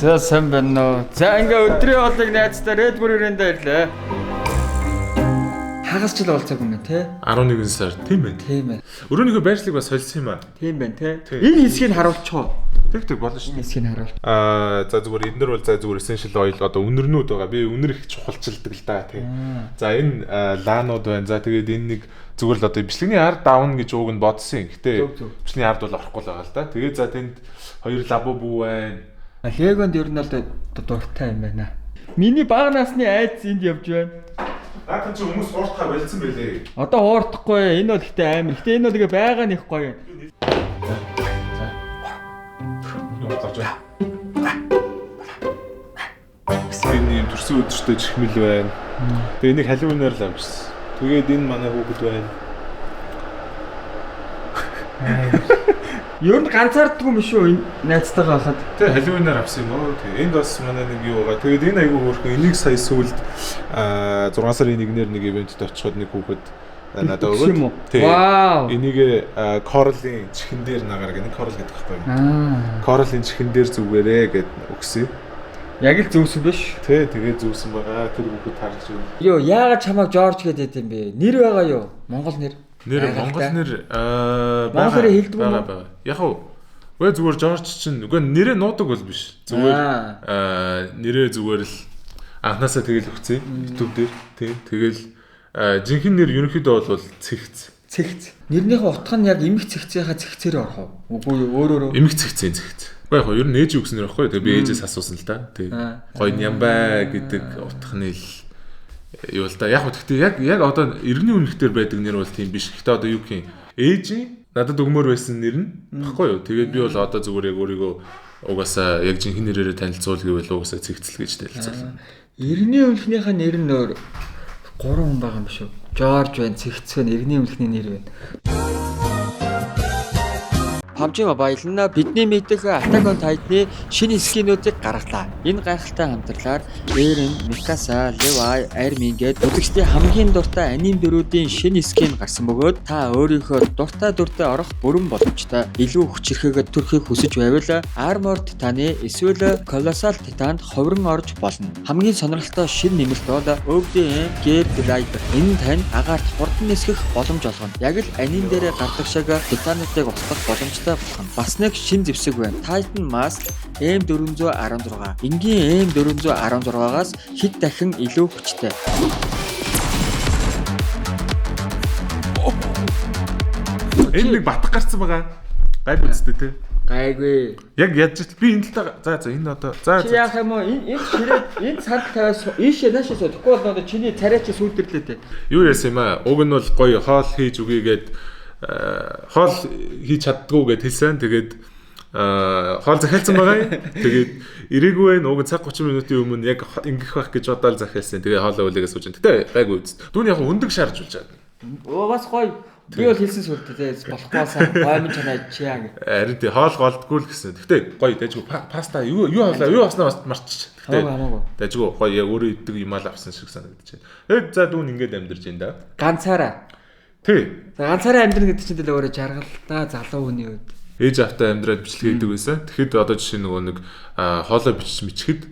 За, сайн байна уу? За, ингээ өдрийн хоолыг найзтай Red Burger-ын дээр ирлээ. Хагас жил уулзаагүй юм байна те. 11 сар, тийм байна. Тийм байна. Өрөөнийхөө байршлыг бас солисон юм аа. Тийм байна те. Тийм. Энэ хэсгийг харуулчих уу? Тэг, тэг, болно шүү. Энэ хэсгийг харуул. За, зүгээр эднэр бол, за, зүгээр essential oil, одоо үнэрнүүд байгаа. Би үнэр их чухалчилдаг л да, тий. За, энэ лаанууд байна. За, тэгээд энэ нэг зүгээр л одоо бичлэгний ард давна гэж ууг нь бодсон. Гэтэ Зөв, зөв. бичлэгний ард бол орохгүй л байгаа л да. Тэгээд за, тэнд хоёр лабубу байна. Легонд ер нь бол дуртай юм байна. Миний бага насны айц энд явж байна. Наадхан чи хүмүүс хууртахаа болцсон байлээ. Одоо хуурдахгүй. Энэ бол ихтэй амар. Гэтэ энэ бол ингээ байгаа нь их гоё юм. Юу гарч байна. Энэ юм төрсөн өдөртөө чихмэл байна. Тэгээ энийг халиунаар л авчихсан. Тэгээд энэ манай хүүхэд байна. Ер нь ганцаарддаггүй юм шүү энэ найзтайгаа хахад. Тэ, халиунаар авсан юм уу? Тэгээ энд бас манай нэг юу байгаа. Тэгээд энэ айгүй хөөрхөн. Энийг сая сүүлд 6 сарын 1-ээр нэг event д очиход нэг хүүхэд надад Өгсөн юм уу? өгөөд. Тий. Вау. Энийг Coral-ын чихэн дээр нагаар гэнэ, Coral гэдэг байхгүй юу? Аа. Coral-ын чихэн дээр зүгээрээ гэд өгсөн. Яг л зүүсэн биш. Тэ, тэгээд зүүсэн байгаа. Тэр хүүхэд харж байна. Йоо, яагаад чамайг Жорж гэдэг юм бэ? Нэр байгаа юу? Монгол нэр. Нэр Байгальтай. Монгол нэр аа Монгол нэрээ хэлдэг юм уу? байгаа, байгаа. Яг уу. Үгүй, зүгээр Жорж чинь үгүй нэрээ нуудаг бол биш. Зүгээр нэрээ зүгээр л анханасаа тэгэл өгсөн YouTube дээр. Тий. Тэгэл жинхэнэ нэр ерөнхийдөө бол цэгц. Цэгц. Нэрнийхээ утга нь яг эмх цэгцийнхаа цэгцээр орох уу? Үгүй юу, өөр өөр. Эмх цэгцийн цэгц. Үгүй, яг уу ер нь ээж өгсөн нэр байхгүй. Тэгээ би ээжээс асуусан л да. Тий. Гоё нямбай гэдэг утганы л юу л да. Яг уу гэхдээ яг одоо иргэний үнэлгээр байдаг нэр бол тийм биш. Гэхдээ одоо юу гэх юм, ээжийн надад өгмөр байсан нэр нь баггүй юу. Тэгээд би бол одоо зүгээр яг өөрийгөө угаасаа яг жинхэнэ нэрээрээ танилцуул гэвэл угаасаа цэгцэл гэж танилцуул. Иргэний үнэлгийнхаа нэр нь өөр гурван хүн байгаа юм биш үү? Жорж байна, Цэгц байна, иргэний үнэлгний нэр байна. PUBG Mobile нь бидний мэдэх Attack on Titan-ы шинэ skin үүдийг гаргалаа. Энэ гайхалтай хамтрлаар Eren, Mikasa, Levi, Armin гээд үзэгчдийн хамгийн дуртай аним дүрүүдийн шинэ skin гарсан бөгөөд та өөрийнхөө дуртай дүрдээ орох бүрэн боломжтой. Илүү хүчирхээгээд төрхийг хүсэж байвал Armored Titan-ы эсвэл Colossal Titan-д ховрон орж болно. Хамгийн сонирхолтой шинэ нэмэлт бол ODM Gear Glider. Энэ нь танд агаарт хурдан нисгэх боломж олгоно. Яг л аним дээрээ гардаг шиг Титануудыг устгах боломжтой болох нь. Бас нэг шин зэвсэг байна. Titan Mask M416. Энгийн M416-аас хэд дахин илүү хүчтэй. Энэ нэг батг гарсан байгаа. Гайгүй үстэй те. Гайгүй. Яг ядж би энэ талаа, за за, энэ одоо за Чи за. яах юм уу? Энэ ширээ, энэ сард тавиас ийшээ наашаа суу. Тэгэхгүй бол нөгөө чиний царай чи сүйдэрлээ те. Юу яасан юм аа? Уг нь бол гоё хоол хийж өгье гээд хоол хийж чаддгүй гэд хэлсэн. Тэгээд хоол захиалсан байгаа юм. Тэгээд ирээгүй байх. Уг нь цаг 30 минутын өмнө яг ингэх байх гэж бодоол захиалсан. Тэгээ хоолоо үлээгээ сууж байна. Гэтэ гайгүй үст. Дүүний яг өндөг шааржуулж чадна. Оо, бас гоё. Би бол хэлсэн сүлдээ те, болохгүй сан гоймон чанаа чиа гэ. Харин тий, хоол голдгүй л гэсэн. Гэтэ гоё, дайжгүй паста юу юу авлаа? Юу авснаа бас марччих. Гэтэ Хамаагүй, хамаагүй. дайжгүй гоё, яг өөрөө иддэг юм аа л авсан шиг санагдаж байна. Тэгээд за, дүүн ингээд амьдарч байна да. Ганцаараа. Тий. За, ганцаараа амьдрна гэдэг чинь тэгэл өөрөө жаргалтай залуу хүний үед. Ээж автаа амьдраад бичлэг хийдэг байсан. Тэгэхэд одоо жишээ нөгөө нэг хоолой бичиж мичхэд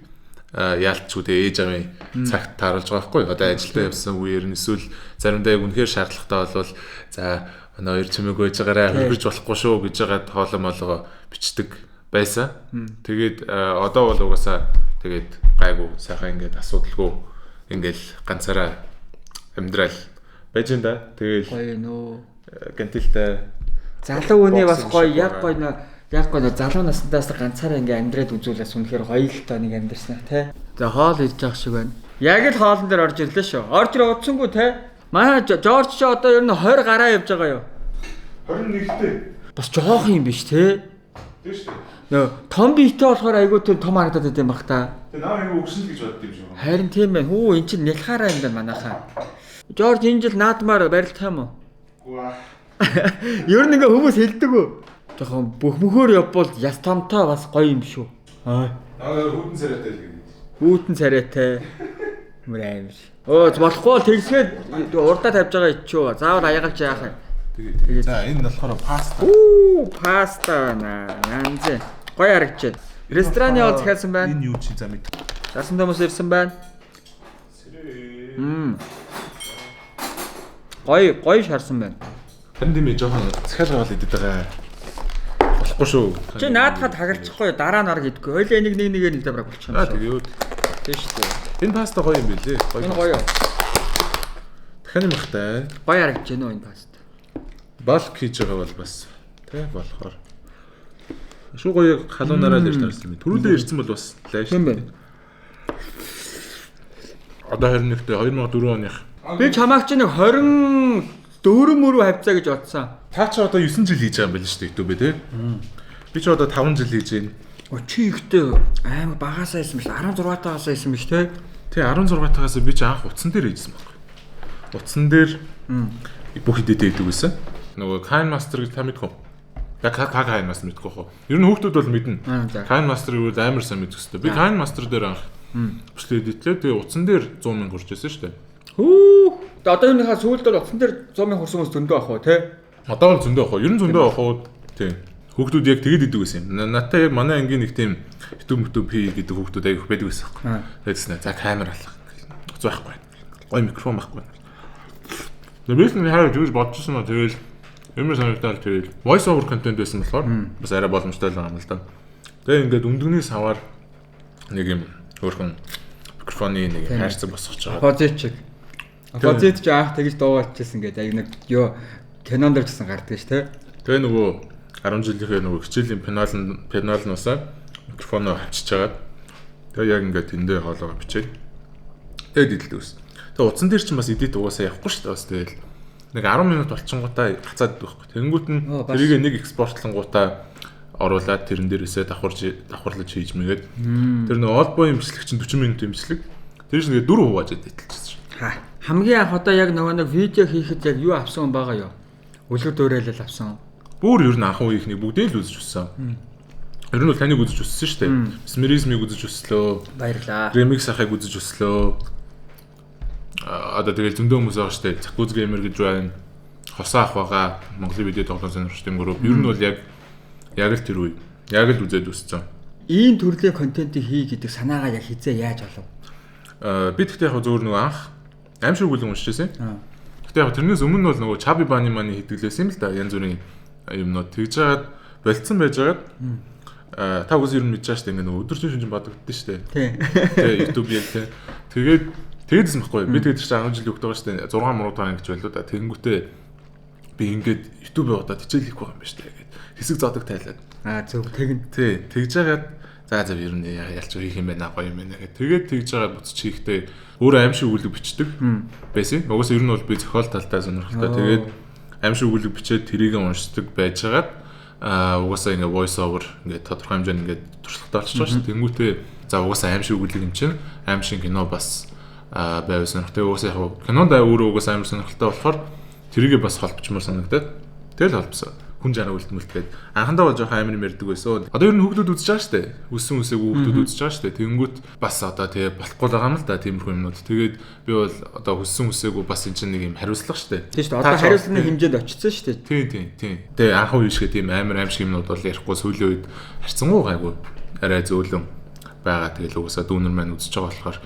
яалтчгүй тэгээ ээж аавын цагт тааруулж байгаа байхгүй юу? Одоо ажилдаа явсан үеэр нь эсвэл заримдаа яг үнэхээр шаардлагатай болвол, за, манай хоёр чимээгүй байж байгаарай, хөргөж болохгүй шүү гэж байгаад хоолой молгоо бичдэг байсан. Тэгээд одоо бол угаасаа тэгээд гайгүй, сайхан ингээд асуудалгүй ингээл ганцаараа амьдрал байж энэ да. Тэгэл Гоё нөө. гантилтай Залуу хүний бас боксинг гоё, шиг яг байгаа. гоё нөө, яг гоё нөө залуу наснаас ганцаараа ингээ амьдраад үзүүлээс үнэхээр гоё л тоо нэг амьдрсан тий. За, хоол идэж явах шиг байна. Яг л хоолн дээр орж ирлээ шүү. Орж ирээ удсангүй те. Манай Жорж ч одоо ер нь 20 гараа явж байгаа юу? 21-тэй. Бас жоох юм биш те. Тийм шүү дээ. Нөө том биетэй болохоор айгүй тийм том харагдаад байт юм бах та. Тэгээ наа айгүй өгшин л гэж бодд юм шиг байна. Харин тийм байна. Хүү, эн чинь нялхаараа юм байна манайхаа. Жорж энэ жил наадмаар барилдах юм уу? Үгүй. Ер нь ингээ хүмүүс хэлдэг үү? Жохон бөхмөхөөр явбал яс томтой бас гоё юм шүү. Аа. Наа хүүтэн царайтай л гэдэг. Хүүтэн царайтай. Мөр аим ш. Өө, болохгүй бол тэгсгээд урдаа тавьж байгаа ичүү. Заавал аягалж яах юм. Тэгээ. За, энэ болохоор паста. Үү, паста байна. Янз. Гоё харагдаж байна. Рестораны ол захиалсан байна. Энэ юу чи за мэд. Зарсан хүмүүс ирсэн байна. Гоё гоё шарсан байна. Харин тийм ээ жоохон захиалга бол идэд байгаа. Болохгүй шүү. Чи наадхад хагалчихгүй дараа нь арга идэхгүй. Хоёлаа энийг нэг нэгээр нэг бараг болчих юм Аа шүү. тэгээ юу. Тийм шүү дээ. Энэ паста гоё юм билээ. Гоё. Энэ гоё. Дахиад юм бахтай. Гоё харагдаж байна уу энэ паста? Балк хийж байгаа бол бас тий болохоор. Шүү гоё халуунаараа л ирж таарсан юм. Түрүүлээ ирсэн бол бас лайш. Тийм байна. Одоо 21-т 2004 оных. Би чамааг чи нэг 24 мөрөө хавцаа гэж бодсон. Та чи одоо 9 жил хийж байгаа юм байна шүү дээ YouTube тий. Би чи одоо 5 жил хийж байна. О чи ихтэй амар багасаа исэн биш 16 тагасаа исэн биш те. Тий 16 тагаас би чи анх утсан дээр хийжсэн байхгүй. Утсан дээр бүх идэтэй хийдэг байсан. Нөгөө KineMaster гэж та мэдхүү. Яг та KineMaster мэдгүй хөө. Ер нь хүүхдүүд бол мэднэ. KineMaster гэвэл амар сайн мэдэх хэвээр. Би KineMaster дээр анх бичлэг эдитлээ. Тэгээ утсан дээр 100 мянга хүрч байсан шүү дээ. Хүү. Одоо юуныхаа сүүлд бол утсан дээр 100 мянга хүрсэн хүмүүс зөндөө ах уу те. Одоо бол зөндөө ах уу. Ер нь зөндөө ах уу. Тий. Хүүхдүүд яг тэгэд идэг байсан юм. Надтай яг манай ангийн нэг тийм YouTube YouTube хий гэдэг хүүхдүүд аяг их байдаг байсан байхгүй. Тэгсэн. За камер алах. Уц байхгүй. Гой микрофон байхгүй. Тэгээ би л хараа тэгж бодчихсон ба тэгэл юм санагдал тэгэл voice over content байсан болохоор бас арай боломжтой л байгаа юм л да. Тэгээ ингээд өндөгний савар нэг юм өөрхөн микрофоны нэг хайрцаг босгож байгаа. Оппозит чиг. Оппозит ч анх тэгж дуугаалчихсан гэдэг аяг нэг юу кинон дээр ч гэсэн гардаг ш тэ. Тэгээ нөгөө 10 жилийнхээ нөгөө хичээлийн пеналнуусаа микрофоноо авчиж хагаад тэгээ яг ингээд тэндээ хоолоогоо бичээд тэгээд идэлдэг ус. Тэгээ утсан дээр чинь бас эдит угаасаа явахгүй шүү дээ бас тэгэл нэг 10 минут болчингуудаа гацаад идэх байхгүй. Тэнгүүт нь тэрийг нэг экспортлонгуудаа оруулаад тэрэн дээрээсээ давхарлаж хийж мэгээд тэр нөгөө олбой имжлэг чинь 40 минут имжлэг тэр чинь тэгээд 4 хувааж идэлчихсэн шүү. Ха. Хамгийн анх одоо яг нөгөө нэг видео хийхэд яг юу авсан байгаа юу? Үлгэр дуурайлал авсан. Бүр ер нь анхан үеийнхний бүгдийг л үзэж өссөн. Ер нь бол таныг үзэж өссөн шүү дээ. Смеризмыг үзэж өслөө. Баярлаа. Remix ахыг үзэж өслөө. Одоо тэгэл зөндөө хүмүүс байгаа шүү дээ. Закуз геймер гэж байна. Хосоо ах байгаа. Монголын видео тоглоом сонирхчдын групп. Ер нь бол яг л тэр үе. Яг л үзээд өссөн. Ийм төрлийн контентыг хий гэдэг санаагаа яг хизээ яаж олов? Би тэгтээ яг зөвөр нөгөө анх аим шиг бүлэг уншиж байсан. Тэгтээ яг тэрнээс өмнө бол нөгөө Chubby Bunny мани хийдэг лсэн юм л да. Янз бүрийн юмнууд тэгж жагаад болцсон байж байгаад та үгээс ер нь мэдж байгаа шүү дээ. Ингээ нөгөө өдөржин шинжин бодогддоо шүү дээ. Тий. YouTube яг тий. Тэгээд тэгээдсэн байхгүй. Би тэгээд чинь 10 жилийн хүүхэд байгаа шүү дээ. 6 муруу таан гэж байлуу да. Тэнгүүтээ би ингээд YouTube удаад хичээл хийхгүй юм байна шүү дээ гэд. Хэсэг зодог тайлаад. Аа зөв тэгнь. Тий. Тэгж жагаад за ер нь ялч хийх юм байна гоё юм байна гэх. Тэгээд тэгж жагаад буцаж хийхдээ өөрөө аим шиг өгүүлэг бичдэг байсан. Угаасаа ер нь бол би зохиол талдаа сонирхолтой. Тэгээд аим шиг өгүүлэг бичээд тэрийг уншдаг байжгаад угаасаа ингээ voice over ингээ тодорхой хэмжээнд ингээ туршлагатай болчихж байгаа шүү. Тэнгүүтээ за угаасаа аим шиг өгүүлэг юм чинь аим шиг кино бас байвал сонирхолтой. Угаасаа яг кинонд өөрөө угаасаа аим сонирхолтой болохоор тэрийгээ бас холбочмоор санагдаад тэгэл холбосон. Хүн жаргал үлдмэлтгээд анхандаа бол жоохон амар юм ярьдаг байсан. Одоо ер нь хүүхдүүд үзэж байгаа шүү дээ. Өссөн үсээгүй хүүхдүүд үзэж байгаа шүү дээ. Тэнгүүт бас одоо тэгээ болохгүй л байгаа юм л да тиймэрхүү юмнууд. Тэгээд би бол одоо өссөн үсээгүй бас энэ чинь нэг юм хариуцлага шүү дээ. Тийм шүү дээ. Одоо хариуцлагын хэмжээнд очсон шүү дээ. Тийм. Тэгээ анхан үе шиг тийм амар аим шиг юмнууд бол ярихгүй сүүлийн үед харьцангуй гайгүй арай зөөлөн байгаа. Тэгэл угаасаа дүүнер маань үзэж байгаа болохоор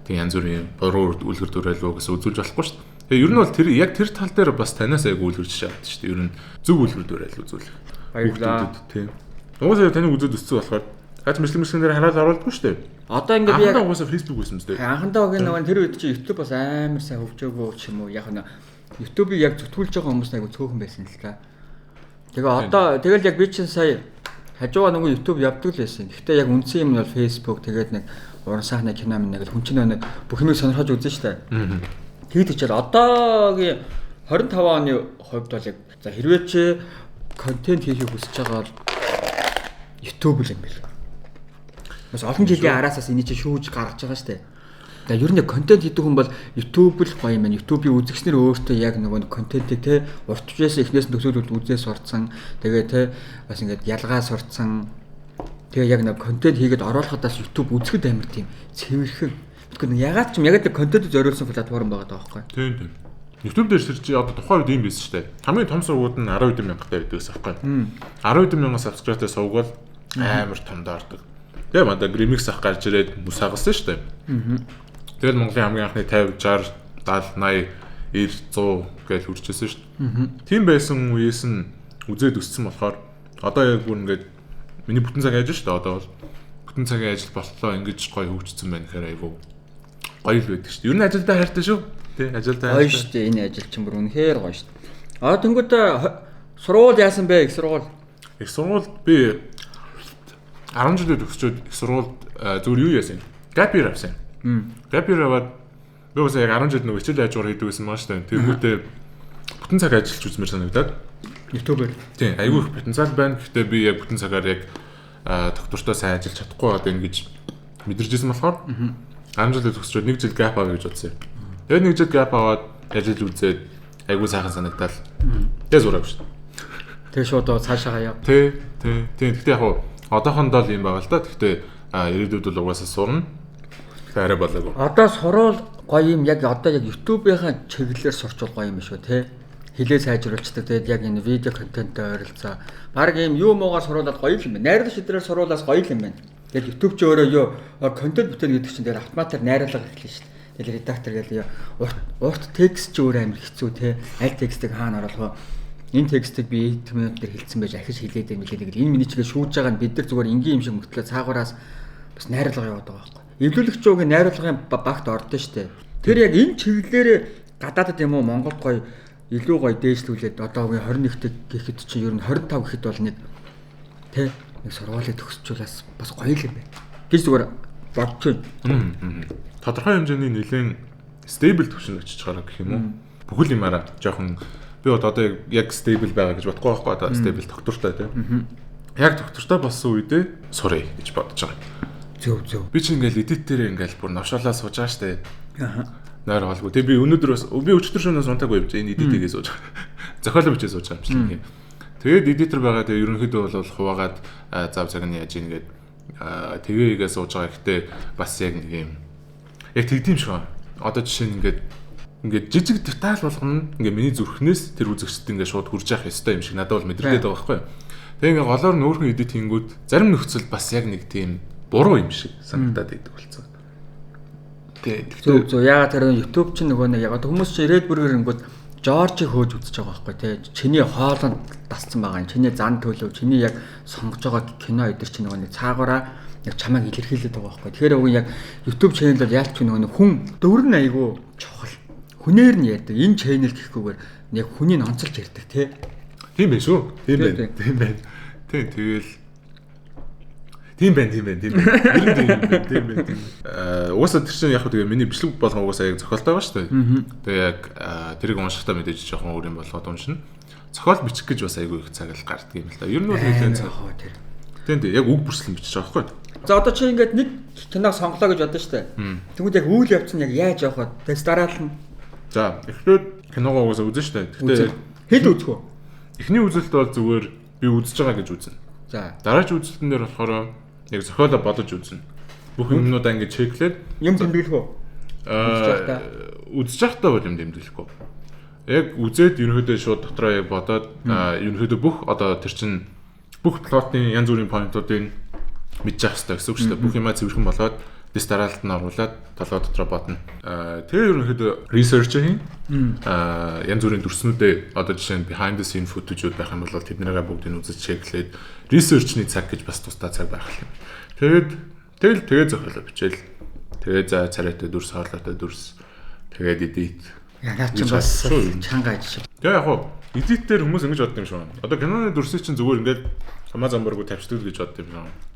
тэг янз бүрийн буруу үлгэр дуурайл гэсэн үзүүлж болохгүй шүү дээ. Тэгээ ер нь бол тэр яг тэр тал дээр бас танаас айгүй үлгэр жишээ авдаг шүү дээ. Ер нь зөв үлгэр дуурайл үзүүлэх. Баярлалаа. Тийм. Угаасаа таныг үзээд өссөн болохоор гац мэтлэг дээр хараал оруулдаггүй шүү дээ. Одоо ингээд би яг угаасаа Facebook байсан мэт. Анхандаа угийн нөгөө тэр үед чи YouTube бас амар сайн хөгжөөгөө ч юм уу. Яг нь YouTube-ийг яг зүтгүүлж байгаа хүмүүс айгүй цөөхөн байсан л та. Тэгээ одоо тэгэл яг би чинь сая хажуугаа нөгөө YouTube явдаг л байсан. Гэхдээ яг үндсэн юм нь бол Facebook тэгээд нэг уран сайхны кино минь нэг хүн чинь нэг бүх юмыг сонирхож үзэн шүү дээ. Тэгэд хичээл одоогийн 25 оны хувьд бол яг за хэрвээ чи контент хийхийг хүсэж байгаа бол YouTube л юм бэл. Бас олон жилийн араасаас энийг чи шүүж гаргаж байгаа шүү дээ. За ер нь контент хийдэг хүн бол YouTube л гоё юм байна. YouTube-ийн үзэгчнэр өөртөө яг нөгөө контентыг те уртжээс эхнээс нь төсөөлөл үзээ сурцсан. Тэгээ те бас ингээд ялгаа сурцсан. Тэгээ яг нэг контент хийгээд оруулахад бас YouTube үзэхэд амар тийм цэвэрхэн. Тэгэхээр ягаад ч юм яг л контент зориулсан платформ байгаа даа байхгүй. Тийм. YouTube дээр тэр чи одоо тухайн үед юм байсан шүү дээ. Хамгийн том сувгууд нь 10 хэдэн мянгтай байдаг байсан байхгүй. 10 хэдэн мянган subscribe-тай сувг бол амар томд ордог. Тэгээ мада remix ах гарч ирээд мөс хагасан шүү дээ. Тэгэл Монголын хамгийн анхны 50, 60, 70, 80, 90, 100 гэж хүрчээсэн шүү дээ. Тийм байсан үеэс нь үзээд өссөн болохоор одоо яг бүр ингээд миний бүтэн цагийн ажил шүү дээ. Одоо бол бүтэн цагийн ажил боллоо, ингэж гоё хөгжсөн байна гэхээр айгүй гоё л байдаг шүү дээ. Ер нь ажилдаа хайртай шүү. Тий, ажилдаа хайртай. Гоё шүү дээ. Энэ ажил чинь бүр үнэхээр гоё шүү дээ. Аа тэнгуүтэ сургууль яасан бэ? Их сургууль. Их сургуульд би 10 жилд төгсчөөд их сургуульд зүгээр юу яасан? Gap year авсан. Gap year аваад би бас яг 10 жил нөгөө хичээл ажуугаар хийдэг байсан маа шүү дээ. Тэнгүүтээ бүтэн цаг ажиллаж үзмээр санагдаад. YouTube-ээр. Тийм, айгүй их потенциал байна. Гэхдээ би яг бүтэн цагаар яг доктортой сайн ажиллаж чадахгүй байгаа ингэж мэдэрчээсэн болохоор 10 жилд төгсчөөд нэг жил gap авъя гэж бодсон юм. Тэгээд нэг жил gap аваад ажиллаж үзээд айгүй сайхан санагдал. Тэгээ зураг шүү дээ. Тэгээ шууд цаашаагаа яв. Тий, тий, тий. Гэхдээ яг одоохондоо л юм байгаа л да. Гэхдээ ирээдүйд бол угаасаа сурна. Тэгэхээр арай болоогүй. Одоо сурвал гоё юм, яг одоо яг YouTube-ийн чиглэлээр сурчвал гоё юм шүү, тий. Хилээ сайжруулцдаг. Тэгээд яг энэ видео контенттой ойролцоо. Бараг юм юу муугаар суруулаад гоё юм байна. Найруулагч эдрээр суруулаас гоё юм байна. Тэгээд YouTube ч өөрөө юу контент бүтээн гэдэг чинь тэгээд автоматар найруулга эхэлнэ шүү дээ. Тэгээд редактор гэдэг урт текст ч өөр амар хэцүү, тий. Аль текстийг хаана оруулах вэ? Энэ текстийг би 8 минут дээр хэлсэн байж ахиж хэлээд юм билээ. Тэгэл энэ миний чигээ шүүж байгаа нь бид нар зүгээр энгийн юм шиг мөртлөө цаагаараас бас найруулга яваад байгаа байхгүй. Эвлүүлэгч үгийн найруулгын багт ордон шүү дээ. Тэр яг энэ чиглэлээр гадаадд юм уу Монголд гоё илүү гоё дээшлүүлээд одоо 21-т гэхэд чинь ер нь 25 гэхэд бол нэг тэ нэг сургуулийг төгсчүүлээс бас гоё л юм байна гэж зүгээр бодож байна. Тодорхой хэмжээний нэлээд stable төвшөнд очиж байгаа гэх юм уу? Бүхэл юмараа жоохон би одоо яг stable байгаа гэж бодохгүй байхгүй, одоо stable доктортой тийм. Яг доктортой болсон үедээ сурыг гэж бодож байгаа. Зөв зөв. Би чинь ингээл edit дээр ингээл бүр новшоолаа сууж байгаа штэ. Аа. Нойр хоолгүй. Тэгээ би өнөөдөр бас би өчтөр шөнөөс унтаагүй явж энэ edit-гээ сууж байгаа. Зохиолоо бичээ сууж байгаа юм шиг. Тэгээд editor байгаа. Тэгээ ерөнхийдөө бол хуваагаад зав цаг нь яаж ийн гээд тэгээ игээ сууж байгаа. Гэтэ бас яг нэг юм яг тэгдэм шиг байна. Одоо жишээ нь ингээд жижиг деталь болгоно ингээд миний зүрхнээс тэр үзэгчд ингээд шууд хүрж явах ёстой юм шиг надад бол мэдрэгдээд байгаа байхгүй юу. Тэгээ ингээд голоор нь өөрхөн edit хийнгүүт зарим нөхцөл бас яг нэг тийм буруу юм шиг санагдаад байдаг болсон. Тэгээ зөв зөв. Яагаад тэр YouTube чинь нөгөө нэг яг одоо хүмүүс чинь ирээд бүргээр ингүүд Жоржийг хөөж үзэж байгаа байхгүй тий. Чиний хоолонд дасцсан байгаа юм. Чиний зан төлөв, чиний яг сонгож байгаа кино эдэр чинь нөгөө нэг цаагаараа яг чамайг илэрхийлээд байгаа байхгүй. Тэгэхээр уг яг YouTube channel бол яалч нөгөө нэг хүн дөрв нь айгүй чухал. Хүнээр нь ярьдаг. Энэ channel гэхгүйгээр яг хүнийг онцолж ярьдаг тий. Тийм байх шүү. Тийм байх. Тийм байх. Тийм тэгэл тийм байх, тийм байх, тийм байх. Ер нь тийм байх, тийм байх. Угаасаа тэр чинь яг хөө тэгээ миний бичлэг болгон угаасаа яг зохиолтой байгаа шүү дээ. Тэгээ яг тэрийг уншихдаа мэдээж жоохон өөр юм болгоод уншина. Зохиол бичих гэж бас айгүй их цаг л гардаг юм л да. Ер нь бол нэлээд цаг хоо тэр. Тийм тийм яг үг бүрслэн бичиж байгаа байхгүй. За одоо чи ингээд нэг киног сонглоо гэж бодсон шүү дээ. Тэгмүүд яг үйл явц нь яг яаж явах вэ? Тэс дараалал нь. За эхлээд киногоо угаасаа үзэн шүү дээ. Гэхдээ хэд үзэх вэ? Эхний үзэлт бол зүгээр би үзэж байгаа гэж үзнэ. За дараагийн үзэлтэн дээр болохоор яг зохиолоо бодож үзнэ. Бүх юмнуудаа ингээд чеклээд юм тэмдэглэх үү? Үзэж байхдаа бол юм тэмдэглэхгүй. Яг үзээд ерөнхийдөө шууд дотроо яг бодоод ерөнхийдөө бүх одоо тэр чин бүх плотын янз бүрийн поинтуудыг мэдж авах хэрэгтэй гэсэн үг шүү дээ. Бүх юмаа цэвэрхэн болгоод дэс дараалалд нь оруулаад толгой дотроо бодно. Тэгээ ерөнхийдөө research хийн. Янз бүрийн дүрснүүдээ одоо жишээ нь behind the scene footage-ууд байх юм бол тэднийгээ бүгдийг үзэж чеклээд research-ний цаг гэж бас тусдаа цаг байх юм. Тэгээд тэгэл тэгээ зохиолоо бичээл. Тэгээ за царайтай дүрс, хоолойтой дүрс. Тэгээд edit. Яа чи бас чанга ажил. Тэгээ яг хуу edit дээр хүмүүс ингэж боддог юм шиг байна. Одоо киноны дүрсийг чинь зүгээр ингээд хамаа замбаргүй тавьчихдаг гэж боддог юм шиг.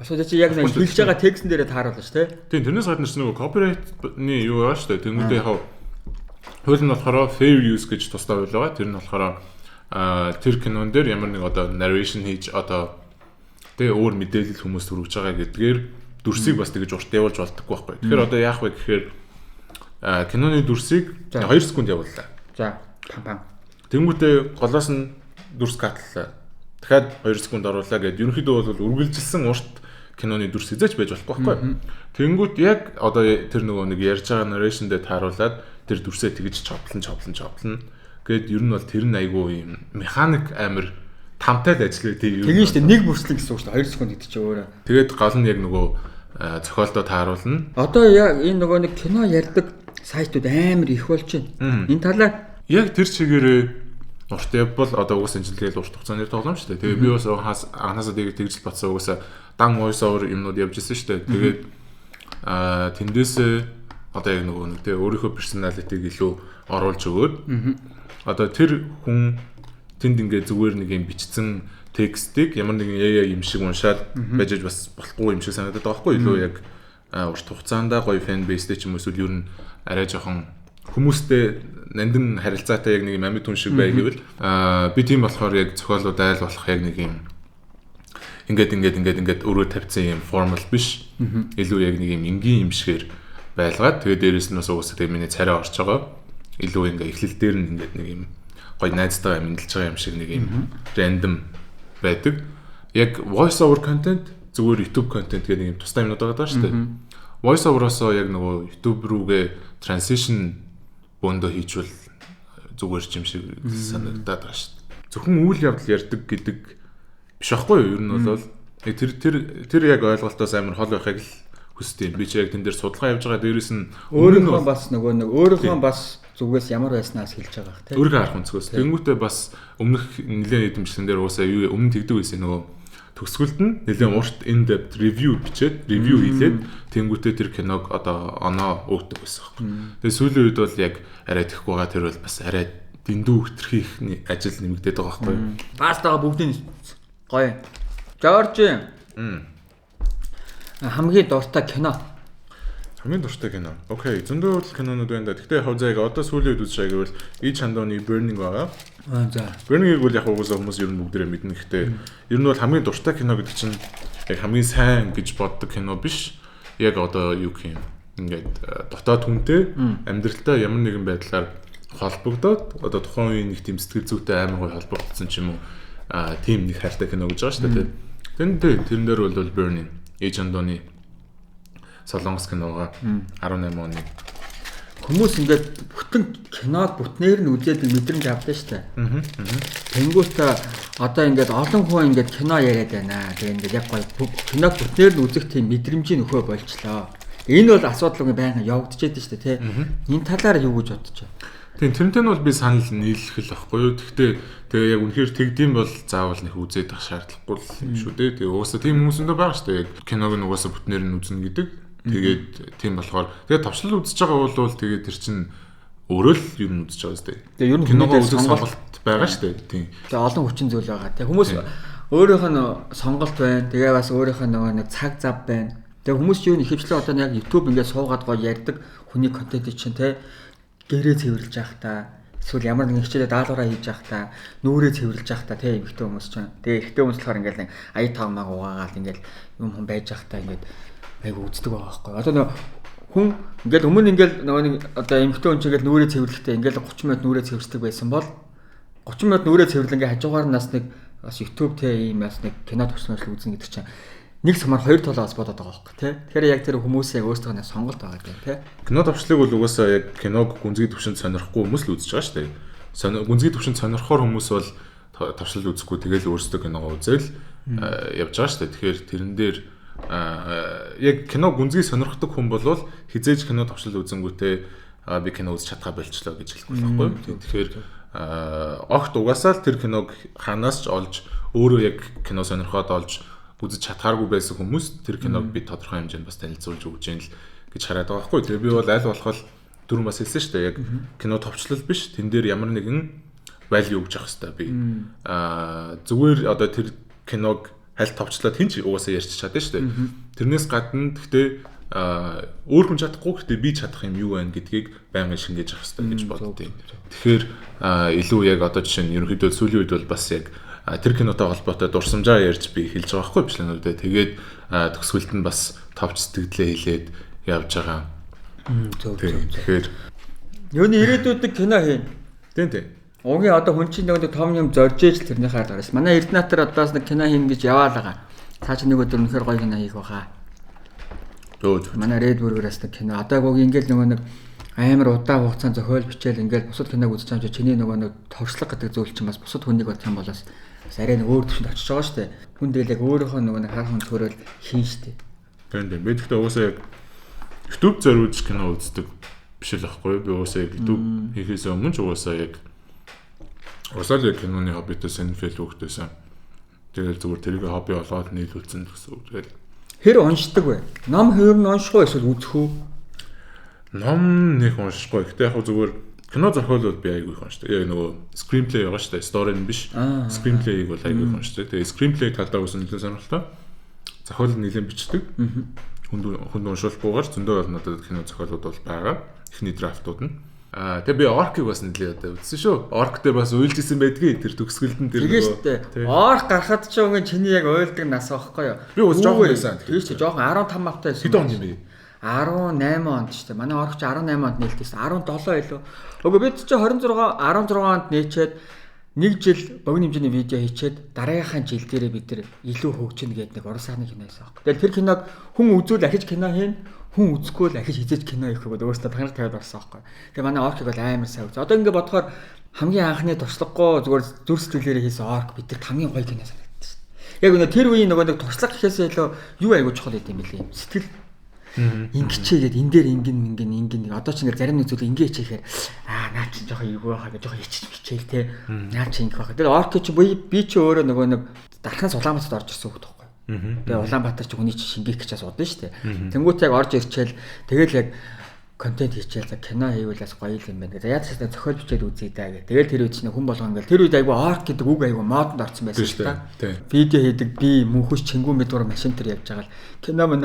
Бас үү чи яг нэг хэлж байгаа текстэн дээрээ тааруулна шүү, тэ? Тийм, тэрнээс гадна ч нөгөө copyright-ны юу байгаа шүү дээ. Тэнгүүдээ яг хууль нь болохоор fair use гэж тусдаа хууль байгаа. Тэр нь болохоор тэр кинон дээр ямар нэг одоо narration хийж одоо тэгээ өөр мэдээлэл хүмүүст хүргэж байгаа гэдгээр дүрсийг бас тэгэж урт явуулж болдоггүй байхгүй. Тэгэхээр одоо яах вэ гэхээр киноны дүрсийг 2 секунд явууллаа. За, пам пам. Тэнгүүтээ голоос нь дүрс катлаа. Дахиад 2 секунд оруулаа гэд ерөнхийдөө бол үргэлжилсэн урт киноны дүрс хизээч байж болохгүй байхгүй. Тэнгүүт яг одоо тэр нөгөө нэг ярьж байгаа narration дээр тааруулаад тэр дүрсээ тэгж чоплон чоплон чоплон гэд ер нь бол тэр нь айгүй юм механик амар Тамтай л ажил тий. Тийм шүү дээ. Нэг бүрслэн гэсэн үг шүү дээ. 2 секунд гэдэг чинь өөрөө. Тэгээд гол нь яг нөгөө зохиолдоо тааруулна. Одоо яг энэ нөгөө нэг кино ярьдаг сайтууд амар их болж байна. Энэ талаар яг тэр чигээрээ урт явбал одоо угсаа энэ тэгэл урт хугацааны тоглоом шүү дээ. Тэгээ би бас анхнаасаа тэгж л батсан угсаа дан voice over юмнууд явж исэн шүү дээ. Тэгээд тэндээсээ одоо яг нөгөө нэг тэгээ өөрийнхөө personality-г илүү оруулж өгөөд одоо тэр хүн тэнд ингээ зүгээр нэг юм бичсэн текстийг ямар нэгэн AI юм шиг уншаад байж бас болохгүй юм шиг санагдаад байгаа байхгүй илүү яг урт хугацаанд гоё fan base-тэй ч юм уу эсвэл ер нь арай жоохон хүмүүстэй нандин харилцаатай яг нэг юм амьд хүн шиг бай гэвэл би тийм болохоор яг зохиолууд айл болох яг нэг юм ингээд өөрөө тавьсан юм формал биш. Илүү яг нэг юм энгийн юм шигээр байлгаад тэгээ дээрэс нь бас угаасаа тэгээ миний царай орж байгаа. Илүү ингээ эхлэл дээр нь ингээд нэг юм гоё найзтайгаа мэндэлж байгаа юм шиг нэг юм random байдаг. Яг voice over content зүгээр YouTube content гэх нэг юм тусдаа юмнууд байгаа шүү дээ. Voice over-оосоо яг нөгөө YouTube рүүгээ transition бөөндөө хийчвэл зүгээр ч юм шиг санагдаад байгаа шүү дээ. Зөвхөн үйл явдал ярьдаг гэдэг биш байхгүй юу? Ер нь бол яг тэр яг ойлголтоос амар хол байхыг л хүсдэг юм. Би ч яг тэн дээр судалгаа явж байгаа. Дээрээс нь өөрийнхөө бас нөгөө нэг өөрийнхөө бас зүгээс ямар байснаас хэлж байгаа бах тийм. Өөрийнхөө харах өнцгөөс. Тэнгүүтээ бас өмнөх нэлээд эдэмжлэн дээр уусаа юу өмнө тэгдэг байсан нөгөө төгсгөлд нь нэлээд урт in depth review бичээд review хийлээд тэнгүүтээ тэр киног одоо оноо өгдөг байсан байхгүй. Тэгээ сүүлийн үед бол яг арай тэхгүй байгаа тэр бол бас арай дэндүү хэтэрхий ажил нэмэгдээд байгаа байхгүй. Пастагаа бүгдийг гоё. Жоржи. Хамгийн дуртай кино. Хамгийн дуртай кино. Окей, зөндөө л кинонууд байна да. Гэхдээ яг заяа одоо сүүлийн үед үзэж байгаа гэвэл И Чандоны Burning байгаа. Аа за. Burning-ийг бол яг угаасаа хүмүүс ер нь бүгдээрээ мэднэ. Гэхдээ ер нь бол хамгийн дуртай кино гэдэг чинь яг хамгийн сайн гэж боддог кино биш. Яг одоо юу гэх юм. Ингээд дотоод хүнтэй амьдралтай ямар нэгэн байдлаар холбогдоод одоо тухайн үеийн нэг тийм сэтгэл зүйтэй амар гоё холбогдсон ч юм уу. Тийм нэг хайртай кино гэж байгаа шүү дээ. Тэн тэрэн дээр бол Burning И Чандоны Солонгос киногаа 18 оны. Хүмүүс ингээд бүтэн киног бүтнээр нь үзээд мэдрэмж авдаг шүү дээ. Тэнгүүт одоо ингээд олон хүн ингээд кино яриад байна. Тэгээ ингээд яг гоё киног бүтнээр нь үзэх тийм мэдрэмжийн нөхөө болчлоо. Энэ бол асуудал үгүй байнга явагдчихэд шүү дээ, тий. Энэ талаар юу гэж бодож байна? Тийм, тэрнтэй нь бол би санал нийлэх л байхгүй юу. Гэхдээ тэгээ яг үнэхээр тэгдэм бол заавал нэг үзээд ах шаардлагагүй юм шүү дээ. Тэгээ угаасаа тийм хүмүүс өндөө байгаа шүү дээ. Яг киног нь угаасаа бүтнээр нь үзнэ гэдэг. Тэгээд тийм болохоор тэгээд товчлол үзэж байгаа бол тэгээд тэр чинь өөрөө л ер нь үзэж байгаа зү. Тэгээ ер нь киногоо үзэх сонголт байгаа шүү дээ. Тийм. Тэгээ олон хүчин зүйл байгаа. Тэгээ хүмүүс өөрийнх нь сонголт байна. Тэгээ бас өөрийнх нь нөгөө нэг цаг зав байна. Тэгээ хүмүүс юу ихэвчлэн одоо яг YouTube ингээд суугаад гоё ярьдаг хүний контент чинь те гэрээ цэвэрлж явах та эсвэл ямар нэгэн хичээлээ даалгавраа хийж явах та нүрээ цэвэрлж явах та те эмэгтэй хүмүүс чинь. Тэгээ эрэгтэй хүмүүс болохоор ингээд ая тав маг угаагаал ингээд юм хүн байж явах та ингээд айгу үздэг байгаа байхгүй. Одоо нөгөө хүн ингээл өмнө ингээл нөгөө нэг одоо эмэгтэй хүн чинь ингээл нүрээ цэвэрлэхдээ ингээл 30 минут нүрээ цэвэрлдэг байсан бол 30 минут нүрээ цэвэрлэн ингээ хажуугаар нь бас нэг бас YouTube те ийм бас нэг кино төрснөөр л үзнэ гэдэг чинь нэг сумаар хоёр толоос бодоод байгаа байхгүй тий. Тэгэхээр яг тэр хүмүүсээ өөрсдөө нэг сонголт байгаа гэх тий. Кино товчлыг бол угаасаа яг киног гүнзгий төвшөнд сонирхгүй хүмүүс л үзэж байгаа шүү дээ. Гүнзгий төвшөнд сонирхоор хүмүүс бол товчлол үзэхгүй тэгэл өөрсдөө киногоо үзэл явж байгаа шүү дээ. Тэгэхээр тэрэн дээр яг кино гүнзгий сонирхдаг хүн болвол хизээж кино товчлол үзэнгүүтээ би кино үзэж чадхаа болчлоо гэж хэлэх байхгүй юу. Тэгэхээр огт угаасаа л тэр киног ханаас ч олж өөрөө яг кино сонирхоод олж үзэж чадхааргүй байсан хүмүүс тэр киног би тодорхой хэмжээнд бас танилцуулж өгч जैन л гэж хараад байгаа байхгүй. Тэгээ би бол аль болох дөрөв бас хэлсэн шүү дээ. Яг кино товчлол биш. Тэн дээр ямар нэгэн value өгч явах хэрэгтэй би. Зүгээр одоо тэр киног аль товчлоод хэн ч угаасаа ярьчих чадна шүү дээ. Тэрнээс гадна гэхдээ өөр хүн чадахгүй гэхдээ би чадах юм юу байна гэдгийг байнгын шингээж авах хэрэгтэй гэж боддیں۔ Тэгэхээр илүү яг одоо жишээ нь ерөнхийдөө сүүлийн үед бол бас яг тэр кинотой холбоотой дурсамжаа ярьж би хэлж байгаа байхгүй бичлэгнүүдээ. Тэгээд төгсгөлд нь бас товч сэтгэлдээ хэлээд явж байгаа. Зөв. Тэгэхээр юуны ирээдүйд нэг кино хийн. Тийм. Угийн одоо хүн чинь нэг том юм зорж ээж л тэрнийхээ ард гарсан. Манай Эрдэнэтэр одоос нэг кино хийн гэж яваал байгаа. Цаа чи нэг өдөр үнэхээр гоё кино хийх байхаа. Зөв. Манай Red Burger-аас нэг кино. Одоо гоо ингээл нөгөө нэг Амар удаан хугацаанд зохиол бичээл ингээл бусад киног үзэж байгаа юм чи чиний нөгөө нэг туршлага гэдэг зүйл чинь бас бусад хүнийг бодох юм бол бас арай нэг өөр төвшөнд очиж байгаа шүү дээ. Хүн тэгэл яг өөрийнхөө нөгөө нэг харах өнцгөрөөл хийн шүү дээ. Тийм тийм. Би тэгтээ угаасаа яг YouTube зориулж кино үздэг биш л байхгүй юу? Би угаасаа яг YouTube хийхээс өмнө ч угаасаа яг угаасаа л яг киноны хоббитой сонирхол хүүхдээсэн. Тэгэл зүгээр тэрийг хобби болгоод нийлүүлсэн л гэсэн үг. Тэгэл хэр уншдаг вэ? Ном хэр нь унших уу эсвэл үзэх үү? Ном нэг уншихгүй. Гэтэ яг зүгээр кино зохиол бол би айгүй их уншдаг. Яг нөгөө screenplay байгаа шүү дээ. Story нь биш. Screenplay-г бол айгүй их уншдаг. Тэгээ screenplay талдаа бас нэлээд сонирхолтой. Зохиол нэлээд бичдэг. Хүнд уншуулахгүйгээр зөндөө бол надад кино зохиолууд бол байгаа. Эхний драфтууд нь. Аа тэгээ би Orc-ыг бас нэлээд одоо үзсэн шүү. Orc дээр бас уйлж исэн байдгийг тэр төгсгөлдөн тэр нөгөө Orc гарахад ч өнгө чиний яг уйлдаг нас аахгүй юу? Би бас жоохон байсан. Тийм шүү дээ. Жоохон 15 мавтай байсан. Хэдэн он юм бэ? 18 онд ч тийм. Манай Orc ч 18 онд нээлттэйсэн. 17 илүү. Үгүй бид чи 26 16 онд нээчээд нэг жил богино хэмжээний видео хийчээд дараагийнхаа жил дээрээ бид нар илүү хөгжинэ гэдэг нэг уран сайхны кино байсан аахгүй. Тэгэл тэр киног хүн үзвэл ахиж кино хийн, хүн үзэхгүй л ахиж хизээж кино хийх гэдэг өөрөөсөө тангараг тавиад орсон аахгүй. Тэгээ манай Orc-ыг бол амар сайн үзсэн. Одоо ингээ бодохоор хамгийн анхны туршлагагүй зүгээр зүр сэтгэлээрээ хийсэн Orc бид нар хамгийн гоё кино санагдсан шүү дээ. Яг өнөө тэр үеийн нөгөө нэг туршлага гэхээсээ илүү юу айгуу чухал байт юм бэлээ. Сэтгэл ингэчээгээд энэ дээр ингэн мингэн ингэн одоо ч ингээ зарим нэг зүйл ингээ хичээхээр аа наа чи жоохон эвгүй байхаа гэж жоохон хичээж хичээл те наа чи ингэх байхаа. Тэр Orc чи би чи өөрөө нөгөө нэг дарханаас Улаанбаатарт орж ирсэн хүүхэд байхгүй. Тэгээ Улаанбаатар чи хүний чи шингээх гэж асуудаг шүү дээ. Тэнгүүт яг орж ирчээл тэгэл яг контент хийчихэл за кино хийвэл бас гоё юм байна гэдэг. Яаж ч гэсэн зохиол бичээд үзье даа гэх. Тэгэл тэр үед чинь хүн болгон ингээл тэр үед айгүй Orc гэдэг үг айгүй модонд орсон байсан л та. Видео хийдэг би мөнхөс чингүү мэдвэр машин тэр явж байгаа л кино мөн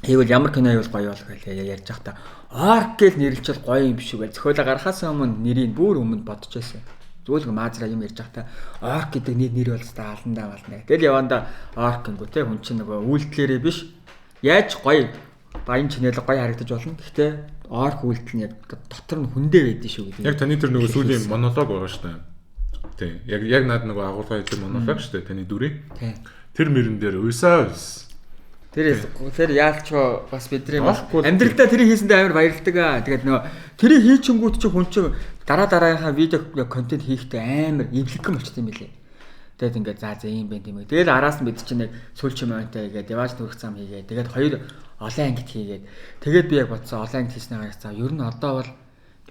хийвэл ямар кино хийвэл гоё болох вэ ярьж байхдаа Orc гэж нэрлэчихэл гоё юм биш үү гэж зохиолоо гаргахаас өмнө нэрийг бүр өмнө бодож байсан. Зүгээр л маазраа юм ярьж байхдаа Orc гэдэг нэр бол та аландаа бална. Тэгэл явандаа Orc гингүү те хүн чинь нөгөө үйлдэлээрээ биш яаж гоё баян чинэл гоё харагдаж болно. Гэхдээ Orc үйлдэл нь яг дотор нь хүндээ байдэн шүү гэдэг. Яг таны тэр нөгөө сүүлийн монолог байгаа шүү дээ. Тий. Яг над нөгөө агуулга хийдэг монолог шүү дээ таны дүрийн. Тий. Тэр мөрөн дээр уйсаа уйс. Тэр яалч бас бидний амьдралдаа тэрийг хийсэндээ амар баярлдаг аа. Тэгээд нөгөө тэрийг хийчингүүт чи хүн чинь дараа дараагийнхаа видео контент хийхдээ амар эвлэгхэн болчт юм билээ. Тэгээд ингээд за за ийм байх тийм ээ. Тэгэл араас нь бид чинь нэг сүүлчийн моментаа хийгээд явааж төрөх зам хийгээд тэгээд хоёр олон ангит хийгээд тэгээд би яг бодсон олон ангит хийснээр гаргацаа. Ер нь одоо бол